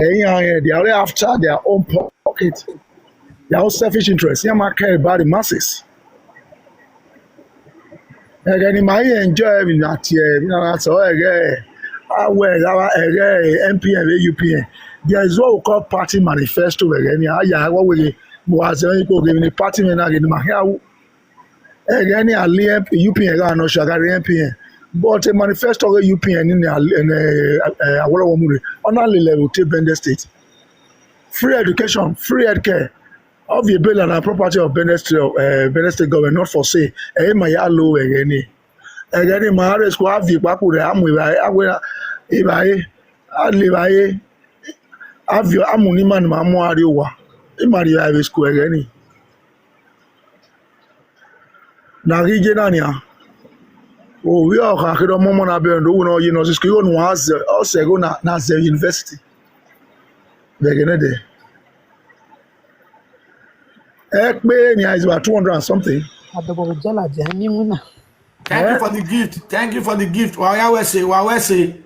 Ẹ iran rẹn, they are only after their own pocket. Their own selfish interest. Iran ma care about the masses. Ẹghẹ ne ima i enjoy emwi na tie, emwi na na sẹ, ọ ẹghẹ A wẹ gha vba ẹghẹ M P N vbe U P N, there is what we call party manifesto vbe ẹghẹ ni, a ya ẹghẹ weghe, wa zẹ ikpo ghe emwi ne party mwẹ na ghe ne ima khian ru. Ẹghẹ ni a li U P N gha nọ, ọ gha rrie M P N, but manifesto ghe U P N ni, Awolowo mu rre, ọ na lele ẹvbo te Bende State. Free education, free healthcare, ọ viọ ebe la na property of Bende State, eh, Bende State government, not for sale. Ẹ i ma ya lo vbe ẹghẹ ni. Ẹghẹ ni ma rre school, a viọ ekpakpu rẹ, a mu evbare, a wẹ evbare, a le evbare, a viọ, a mu ne ima ne ima mu a rrie owa. I ma rrie evbare vbe school ẹghẹ ni. Ne a ghi ye na nian, ovbi ọkhan kherhe ọmọmọ na bẹghe ne ọ wẹ ne ọ ye nursery school, igho ne uwa zẹ, ọ sẹ igho na, na zẹ university vbe ẹghẹ nẹdẹ. Ẹkpe nian is about two hundred and something. Adọgbọ vbe jala dia ni winna. Thank you for the gift. Thank you for the gift. Wa ya wẹ se, wa wẹ se.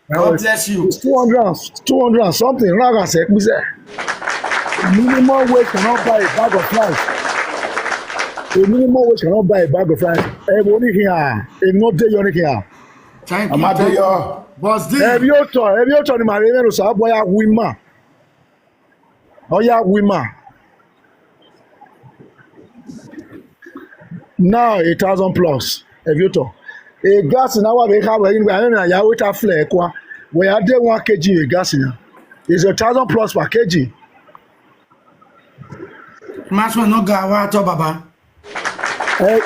God bless you. It's two hundred, and- two hundred and something. Na gha sẹ kpizẹ. A minimum wage cannot buy a bag of rice. A minimum wage cannot buy a bag of rice. Ẹ vbe ni khian, ẹ no de yọ ni khian. Thank you. Ama de yọ. Boss D. Ẹ vbe otọ, ẹ vbe otọ ni ma rre mwẹ ne Osanobua ya wu ima. Ọ ya wu ima. Now a thousand plus, ẹ vbe otọ. E gas na wa vbe kha wẹ, a mwẹ na ya wẹ ta flẹ kua. Wẹ ya de one K G e gas na. It's a thousand plus per K G. Ma sọ no ga wa tọ baba. Ẹ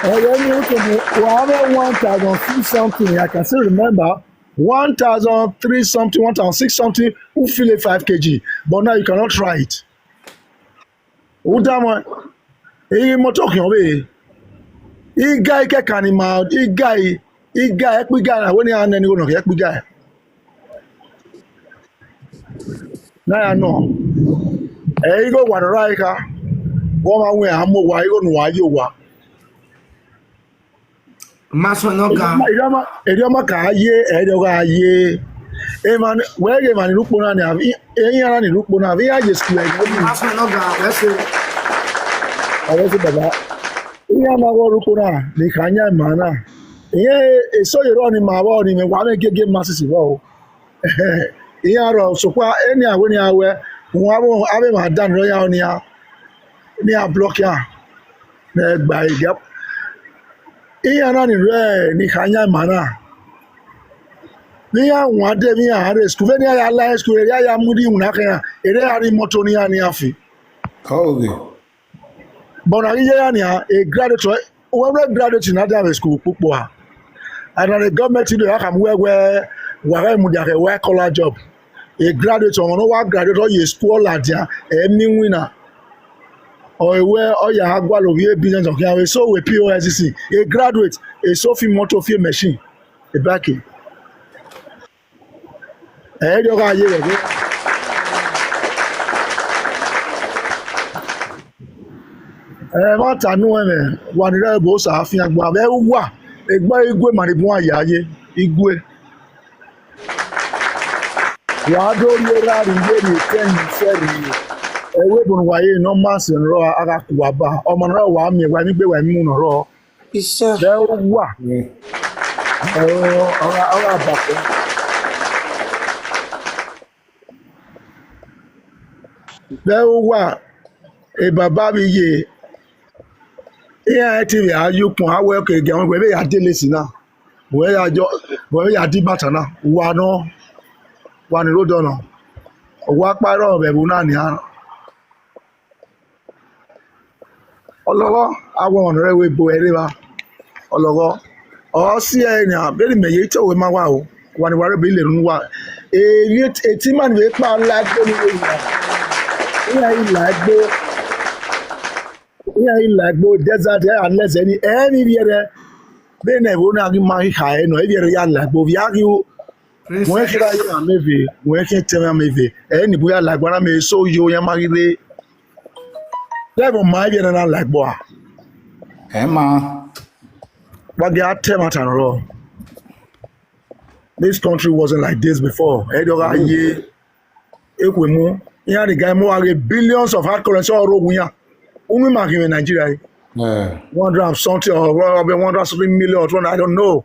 ẹ ni o to wa have one thousand six something. I can still remember one thousand three something, one thousand six something, who feel a five K G. But now you cannot try it. U da mọ, imoto khian vbe, iga ikẹkan ni ma, iga i, iga ẹkpo iga na, wẹ ne iran nẹ ni igho ne ọ khian ẹkpo iga. Na ya nọ, ẹ igho wa ne ọ ra kha, wẹ ọmwa wẹ a mu owa, igho ne uwa ye owa. Ma sọ nọ ga. Erriọ ma, erriọ ma ka ye, erriọ gha ye. Emwa ni, wẹ ghe emwa ni rre ukpo na nia, iran na ni rre ukpo na, vbe iran ye school ẹghẹ ni. Ma sọ nọ ga, wẹ se. Ọwẹ se baba. Iran na vbe rre ukpo na, ni kha yan ima na. Iran eso ye rrọọ ni ma vbọ ni mẹ, wa mwẹ gege ma sisi vbọ o. Iran rrọọ, sokpan eni a wẹ ne iran wẹ, wọn avbe, avbe emwa dan rọ ya nian, ne iran block iran, ne ẹ gba ẹre. Iran na ni rre ni kha yan ima na, vbe iran wan de vbe iran rre school, vbene iran ya la school, erriọ a ya mu iwinna khe iran, erriọ a rhie imoto ne iran ne iran fi. Ọghe. But na ghi ye ra nian, e graduate, wẹ rẹ graduate na dan vbe school kpokpo a. And na the government do ya khama uwẹ wẹ, wa gha mudia khẹ white collar job. E graduate, ọmwa ne ọ wa graduate, ọ ye school ladian, ẹ miẹn iwinna. Ọ wẹ ọ ya gualọ ovbi e business ọ khian vbe so wẹ P O S C. E graduate, e so fi motor, fi machine, e bike. Ẹ i rhiọ gha ye vbe ẹghẹ. Ẹmwata ne uwẹ mwẹ, wa ni rre ẹvbo Osa fian gba vbe uwa, egbe igue ma ni bun a ya ye, igue. Wa do rhie erha rhie iyerri etẹn ni fẹ rhie. Ẹvbo ebo ne uwa ye ne ọ ma sẹ ne ọ rrọọ a gha ku uwa ba, ọmọ ne ọ rrọọ wa miẹn, wa emwi gbe, wa emwi mu ne ọ rrọọ. Vbe uwa. Ọ gha, ọ gha bakọ. Vbe uwa, e baba vbe iye, iran te vbe a ye ukpọn, a wẹ ke gẹ wẹ vbe ya de lesi na, wẹ ya jọ, wẹ vbe ya de ibata na, uwa nọ, wa ni rre odọ nọ, owa ọkpa rrọọ vbe ẹvbo na nian. Ọlọghọ, a wẹ ọmwa ne ọ rre ẹvbo ebo ẹre evba. Ọlọghọ, ọ si ẹre nian, vbene imẹ ye te owẹ ma wa o, wa ni wa rre ebe ile unu wa. Emwi etima ni vbe kpa la egbe ni vbe wa. Iran i la egbe, iran i la egbe, desert, iran lẹzẹ ni, ẹ i vbiẹrẹ. Vbene ẹvbo na ghi ma ghi kha ẹre nọ, ivbiẹrẹ ya la egbe, ovbi a ghi ru. Wẹ khian ra ye ameve, wẹ khian tẹ mwẹ ameve. Ẹ ni bu ya la egbe na, mẹ eso yo yan ma ghi rre. Devil ma ivbiẹrẹ na la egbe a. Ẹ ma. Wa ghi a tẹ ẹmwata ne ọ rrọọ. This country wasn't like this before. Ẹ dọ gha ye ekhue mu. Iran ni ga mu wa ghe billions of hard currency ọ rre owa iran. Unu ima ghi mwẹ Nigeria. Eh. One hundred and something or one hundred something million or two hundred, I don't know.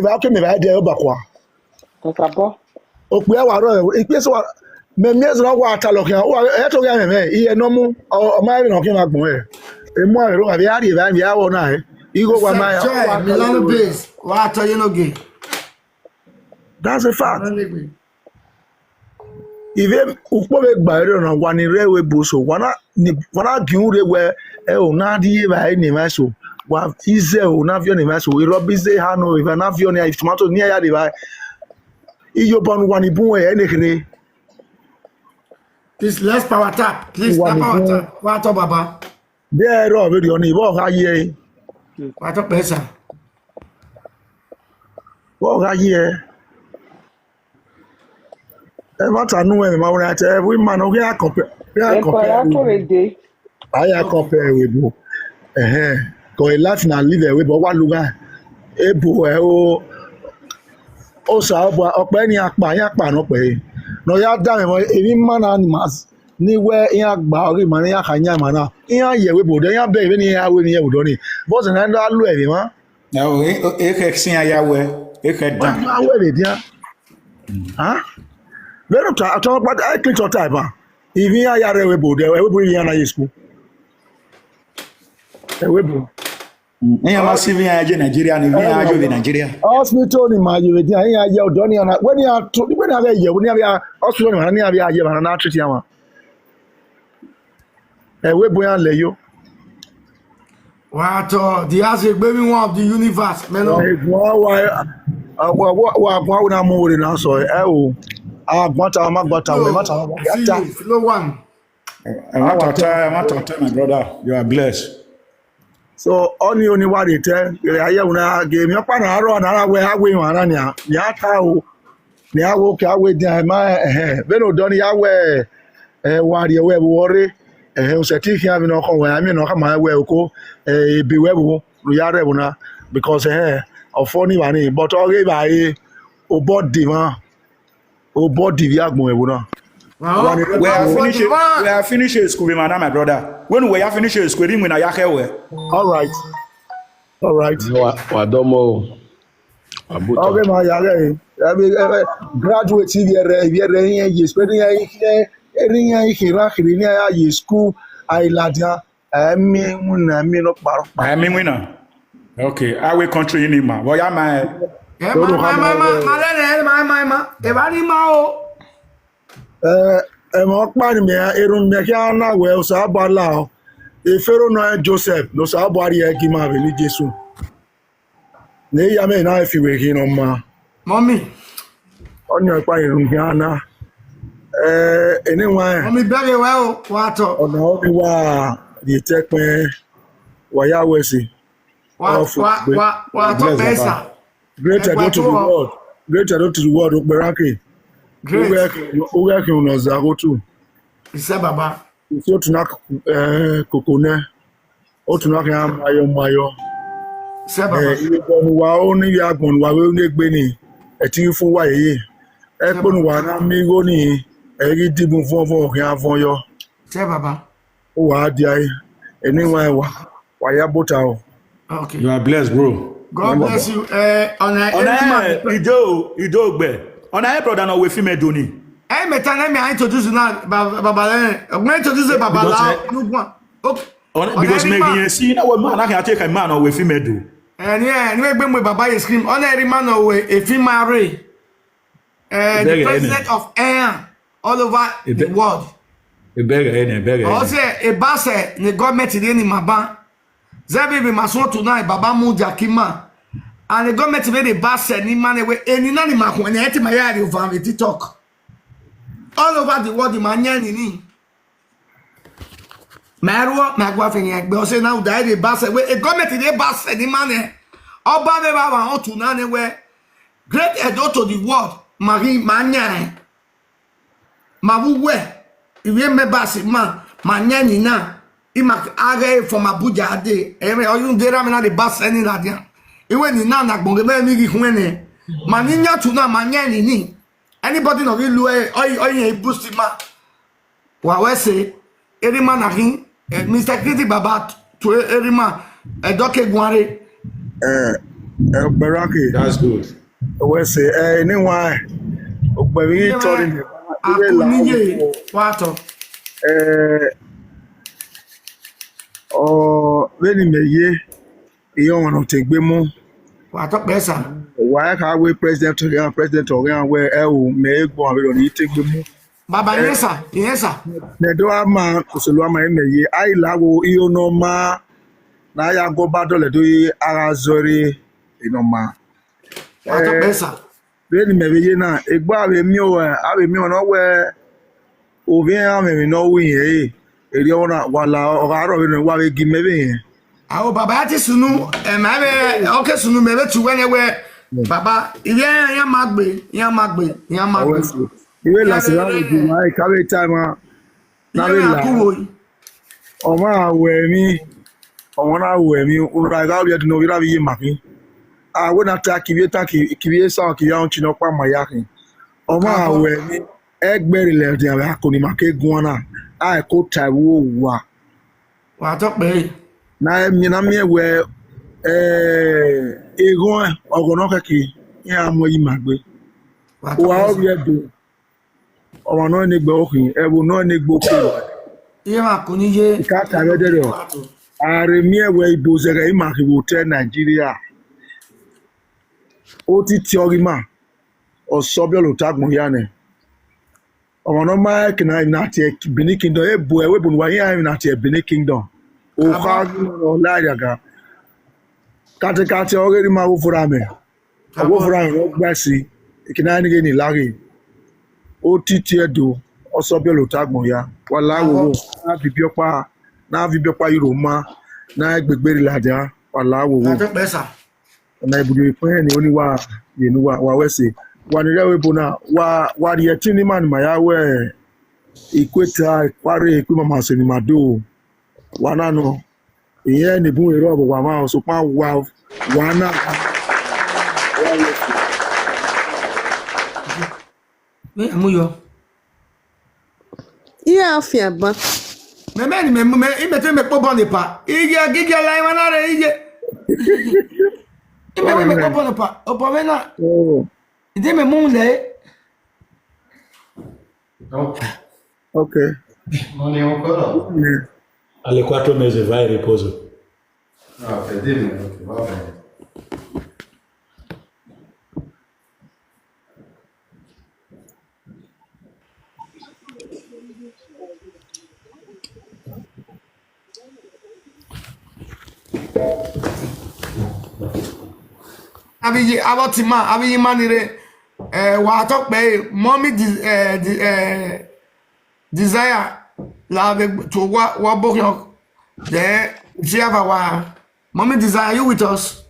evba ke mẹ evba dẹ ọbakua. Okpia wa rrọọ, ikpia eso wa, mẹ miẹn ẹzọ na wa talọ khian, wa, ẹ to gha mwẹ, iye nọ mu, ọ, ọ ma rẹn emwi ne ọ khian vbe agbọn ẹre. Emu avbe erha vbe a rhie evba, vbe a vbọ na hẹ. Igho wa ma ya, Joy, wa Milano talọ. Base, wa tọ ye no ge. That's a fact. Anegbe. Ivbe ukpo vbe gba ẹre na, wa ni rre ẹvbo eso, wa na ni, wa na gie ure wẹ, ẹ, ọ na rhie evba ne emwa eso, wa ize ọ na viọ ne emwa eso, erha ọbi ize ha nọ, evba na viọ ne iran, tomato ne iran ya rre evba. Iyobọ ne uwa ni bun ẹre ne kherhe. Please, let's power tap. Please, let's power tap. Wa tọ baba. Deghẹ ẹre ọ vberriọ ni, vbọ ọ gha ye ẹre? Wa tọ kpẹsa. Vbọ ọ gha ye ẹre? Ẹmwata ne uwẹ mwẹ ma wẹ na te ẹvbo ima nọ, ọ ghi a compare, ọ ghi a compare ẹvbo. A ya compare ẹvbo. Ẹhẹn. Cause life na live ẹvbo, ọ wa lugha. Ebo ẹ o, Osanobua, ọkpẹ ni a kpa, iran kpa nọ kpẹre. Ne ọ ya danmwehọ, emwi ima na ni ma s-, ni wẹ iran gba ọghe ima ne iran kha yan ima na. Iran ye ẹvbo odẹ, iran bẹghe vbene iran ya ru emwi ye ẹvbo odẹ ni. Bọzẹ na do a lu ẹmwẹ mwa. Ẹ o, e, e, ekhẹ siẹn ya wẹ, ekhẹ dan. Wẹ a wẹ vbe dian. Vbene ọ ta, ọ ta ọkpa, e Clinton ta eva. Ivbi iran ya rre ẹvbo odẹ, ẹvbo iran na ye school. Ẹvbo. Iran ma si ivbi iran ya ye Nigeria, ne ivbi iran ya ye ovbi Nigeria. Hospital ni ma ye vbe dian, iran ye ọdọ ni na, wẹ ni a to, wẹ ni a ghẹ ye, wẹ ni a vbe a, hospital ni ma na, ni a vbe a ye, ma na treat iran ma. Ẹvbo ebo iran lẹ yo. Wa tọ, the house egbe mi one of the universe, mẹ nọ. Eguan wa, wa, wa, wa guan wẹ na mu were na sọ, ẹ o. A guan ta, ma guan ta, wẹ ma ta, wa ta. Flow one. Ẹ, ẹ, ma tọtẹ, ẹ, ma tọtẹ, my brother. You are blessed. So, ọni oni wa rre tẹ, ghe a ye ẹvbo na, ghe emwi ọkpa na rrọọ na ra wẹ a wẹ emwa na nia, ne a ta o, ne a wẹ oke, a wẹ edian, ẹ ma, ẹhẹn, vbene odọ ni ya wẹ, ẹ, wa rrie ẹvbo rre, ẹhẹn, u sẹtin khian vbe ne ọ khọn wẹ, a miẹn ne ọ khama wẹ oko, ẹ, ebe wẹ ẹvbo, ne u ya rre ẹvbo na, because, ẹhẹn, ọ fọ ni vba ni, but ọ ghe vba re, obọ de emwa. Obọ de ivbi agbọn ẹvbo na. Well, we are finish, we are finish school, my, my brother. When we are finish school, we na ya khe we. All right. All right. Wa, wa dọmọ o. Wa bu ta. Okay, ma ya ghe. Ẹ vbe, ẹ vbe graduate ivbi ẹre, ivbi ẹre iran ye school, iran ye, iran ye ra khiri, iran ya ye school, a i ladian. Ẹ miẹn iwinna, ẹ miẹn nọkpa rọkpa. Ẹ miẹn iwinna. Okay, a wẹ country ni ma. Vbe ọ ya ma ẹ? Ẹ ma, ma, ma, ma, ma, lẹ, lẹ, ma, ma, ma. Ẹ vba ni ma o. Ẹ, ẹmwẹ ọkpa ni mẹ, erhunmwu mẹ khian na wẹ Osanobua la o. Fero nọ Joseph, ne Osanobua rhie ẹe gie ima vbe eni Jesu. Ne I ya mẹ na fi vbe ghi nọ ma. Mummy. Ọni ọkpa erhunmwu khian na. Ẹ, ene wa. Mummy, bẹghe wẹ o, wa tọ. Ọna ọni wa rhie etẹ kpẹn, wa ya wẹ ẹse. Wa, wa, wa, wa tọ kpẹn sa. Great Edo to the world. Great Edo to the world, okpẹranke. Great. Ughẹ, ughẹ khian unu ọza gho tu. Isẹ baba. Isi otu na, eh, koko nẹ. Otu na khian mayọ mayọ. Isẹ baba. Eh, iyobọ ne uwa ru ne ivbi agbọn ne uwa vbe ru ne egbe ni, ẹtin ghi fo uwa yeye. Ẹkpo ne uwa na miẹn igho ni, ẹ ghi dibun vuọnvuọn khian vuọn yọ. Isẹ baba. Uwa dia ẹre, eni wa wa, wa ya bota o. Okay. You are blessed, bro. God bless you. Eh, ọna, ọna, eh, Ido, Ido gbẹ. Ọna, eh, brother, na wẹ film Edo ni. Eh, me tell me, I introduce you now, ba-, baba, eh, me introduce you, baba, because, la, eh, you go. Okay. Ọna, because me ghi si na wẹ man, I can take a man na wẹ film Edo. Eh, yeah, ni we gbe mu baba ye scream. Ọna, every man na wẹ a film are. Eh, the president of air all over the world. Ebẹghe ne, ebẹghe ne. Ọ sẹ ebasẹ ne government rhie ne ima ban. Zẹ vbe ma suẹn otu na, baba mu dia ke ima. And the government vbe ne ebasẹ ne ima ne wẹ, eni na ni ma khuẹn ne, ẹ te ma ya rhie ova vbe TikTok. All over the world, ima yan ni ni. Ma rhuọ, ma gua fe yan egbe, ọ sẹ na uda rhie ebasẹ, wẹ, e government rhie ebasẹ ne ima nẹ. Ọba vbe vba vba otu na nẹ wẹ, Great Edo to the world, ma ghi, ma yan ẹn. Ma vbe uwẹ, ivbi members ma, ma yan ni na. Ima a ghẹ from Abuja dee, ẹmwẹ ọ yu de ra mẹ na de ba sẹ ni ladian. Iwe ni na na gbọn ghe mẹ mi ghi khuẹn nẹ. Ma ni yan tu na, ma yan ni ni. Anybody nọ ghi lu ẹ, ọ ọ yan boost ma. Wa wẹ sẹ, erima na khin, eh, Mister Kiti Baba, to erima, ẹdọ ke guan re. Eh, eh, Baraki. That's good. Wẹ sẹ, eh, ni wa, ọgbẹvbi ghi tọ ni, iwe la. Akuniye, wa tọ. Eh, ọ, vbene imẹ ye, iye ọmwa ne ọ te egbe mu. Wa tọ kpẹ sa. Wa kha wẹ president ọghe iran, president ọghe iran wẹ, ẹ o, mẹ i gbọnmwẹ vberriọ ne I te egbe mu. Baba, irẹn sa, irẹn sa. Nẹ do ama, oselu ama imẹ ye, a i la wo iro ne ọ ma, ne a ya gu ọba dọlẹ do ye, a gha zọ ẹre ne ọ ma. Wa tọ kpẹ sa. Vbene imẹ vbe ye na, egbe a vbe miẹn ruẹ, a vbe miẹn ruẹ ne ọ wẹ, ovbi iran mwẹ emwi ne ọ ru irẹn re, erriọ ọmwa na, wa la, ọ gha rrọọ vbene wa vbe gie imẹ vbe irẹn. Ao, baba, ya te sunu, ẹ, ma vbe, ọ ke sunu, mẹ vbe tu wẹ nẹ wẹ, baba, ivbi iran, iran ma gbe, iran ma gbe, iran ma gbe. Iwe la sẹ ra vbe gie wa, ka vbe ta ma, na vbe la. Ọmwa a ru ẹmwẹ, ọmwa na ru ẹmwẹ, unu ra gha rrie ẹdẹ ne ovbi erha vbe iye ma khin. A wẹ na ta kivbi eta, kivbi esa, kivbi ahunmwu ne ọkpa ma ya khin. Ọmwa a ru ẹmwẹ, ẹgbẹe rre ladian vbe ako ni ma ke guan na, a i ko ta ẹvbo uwa. Wa tọ kpẹre. Na miẹn, na miẹn wẹ, eh, eghọn ọghọ ne ọ khẹke, iran mu ẹre ima gbe. Wa tọ kpẹre. Uwa ovbi Ẹdo, ọmwa nọ ne egbe okhin, ẹvbo nọ ne egbe okhin. Iran ko ni ye. I ka ta vbe ẹdẹrriọ. A rhe miẹn wẹ ibo zẹghẹ ima khin vbe otọ Nigeria. Otiti ọghe ima, ọ sẹ ọbiọlota agbọn hia nẹ. Ọmwa ne ọ ma rẹn eke ne a na tie Benin Kingdom, e bu ẹvbo ebo ne uwa iran na tie Benin Kingdom. Okha ghi ọ la rriaga. Katekate ọghe erha ima vbe ofo ra mẹ. Ọ vbe ofo ra mẹ ne ọ gba ẹse, eke ne a ni ghe ni la ghe. Otiti Ẹdo, ọ sẹ ọbiọlota agbọn hia. Wa la wowo, na viọ ibiọkpa, na viọ ibiọkpa ye uro ma, na gbe egbe rre ladian, wa la wowo. Wa tọ kpẹre sa. Ọna ibudu ekpẹn ni oni wa ye ne uwa, wa wẹ ẹse. Wa ni rre ẹvbo ebo na, wa, wa rhie ẹtin ne ima ni ma ya wẹ, ikueta, ikuarre, ikuimama sẹ ne ima do. Wa na nọ, irẹn ne bun rre ọvbọ wa mwa, sokpan wa, wa na. Vbe ya mu yọ? Iran fian ban. Mẹ, mẹ ni mẹ, mẹ, imẹ te mẹ kpobọ ne epa. Iye, gigi ala ima na rre iye. Imẹ, mẹ, mẹ kpobọ ne epa. Obọ mwẹ na. Oh. Ide mẹ mu lẹ. Okay. Money on color. Yeah. Alle quattro mesi va in riposo. Ah, per dirmi, ok, va bene. Avbe iye, avbe ọtẹn ima, avbe iye ima ni rre, eh, wa tọ kpẹre, Mummy De-, eh, De-, eh, Desire, la vbe to wa, wa bokhian, then, Jehova wa, Mummy Desire, are you with us?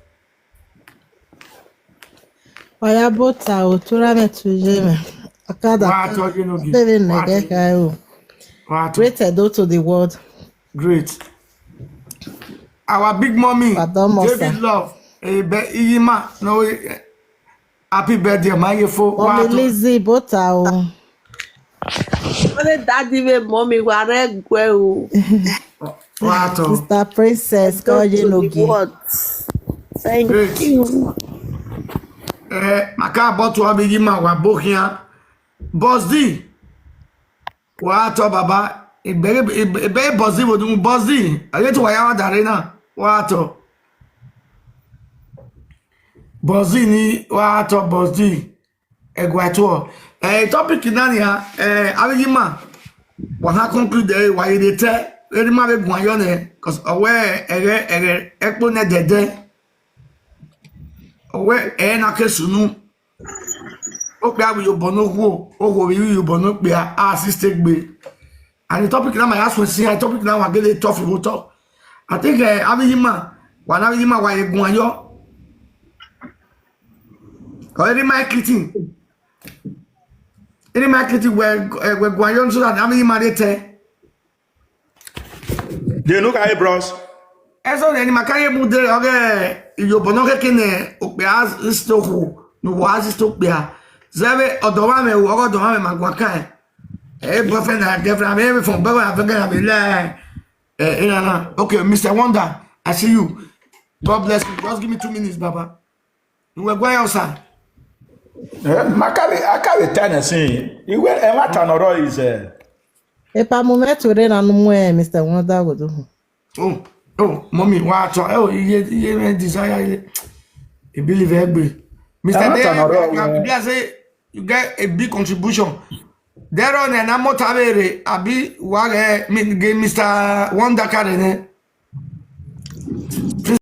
Wa ya bota o, tura mẹ tu ye mẹ. Akada. Wa tọ ye no gi. Bebe nẹgẹ kha o. Wa tọ. Great Edo to the world. Great. Our big mommy, David Love, eh, be iye ima, no, eh, happy birthday, ma ye fo. Mommy Lizzie, bota o. Ọre daddy vbe mommy wa rre ẹguẹ o. Wa tọ. Sister Princess, ka ye no gi. Thank you. Eh, ma ka bọ tu avbe iye ima wa bokhian. Boss D. Wa tọ baba, ibẹghe, ibẹghe Boss D vbe odunmwu Boss D, a ghe te uwa ya vba da rre na, wa tọ. Boss D ni, wa tọ Boss D, ẹguae tuọ. Eh, topic na nian, eh, avbe iye ima, wa ha conclude ẹre, wa ye rhie te, erha ima vbe guan yọ nẹ, 'cause ọ wẹ ẹghẹ, ẹghẹ, ẹkpo nẹ dẹdẹ. Ọ wẹ ẹre na ke sunu. Okpia vbe iyobọ ne okhuo, okhuo vbe iyobọ ne okpia, a siste gbe. And the topic na ma ya suẹn sin, topic na wa gele tough vbe otọ. I think, eh, avbe iye ima, wa na avbe iye ima wa ye guan yọ. Ọ erha ima kiti. Erha ima kiti wẹ, eh, wẹ guan yọ so that avbe iye ima rhie te. Ye nu kha ye, bros. Ẹzọ ne ma ka ye mu de ọghe iyobọ ne ọ khẹke ne okpia zẹ okhuo, ne uwa zẹ okpia. Zẹvbe ọdọmwamwẹ, ọghe ọdọmwamwẹ ma guan kan. Eh, boyfriend and girlfriend, I mean, from boyfriend and girlfriend, I mean, like, eh, eh, nah, nah. Okay, Mister Wonder, I see you. God bless you. Just give me two minutes, Baba. Uwẹ gua ya osa. Eh, ma ka vbe, a ka vbe ta nẹ sin. Iwẹ, ẹmwata ne ọ rrọọ is, eh, Epa mu mwẹ tuorre na ne u mu Mister Wonder ghodo. Oh, oh, mommy, wa tọ, oh, iye, iye mwẹ desire, iye. I believe egbe. Mister Ẹmwata Day, ne ọ rrọọ, you are, eh, you are say you get a big contribution. There on na mota vbe rre, abi wa ghe, mi, ghe Mister Wonder ka rre nẹ.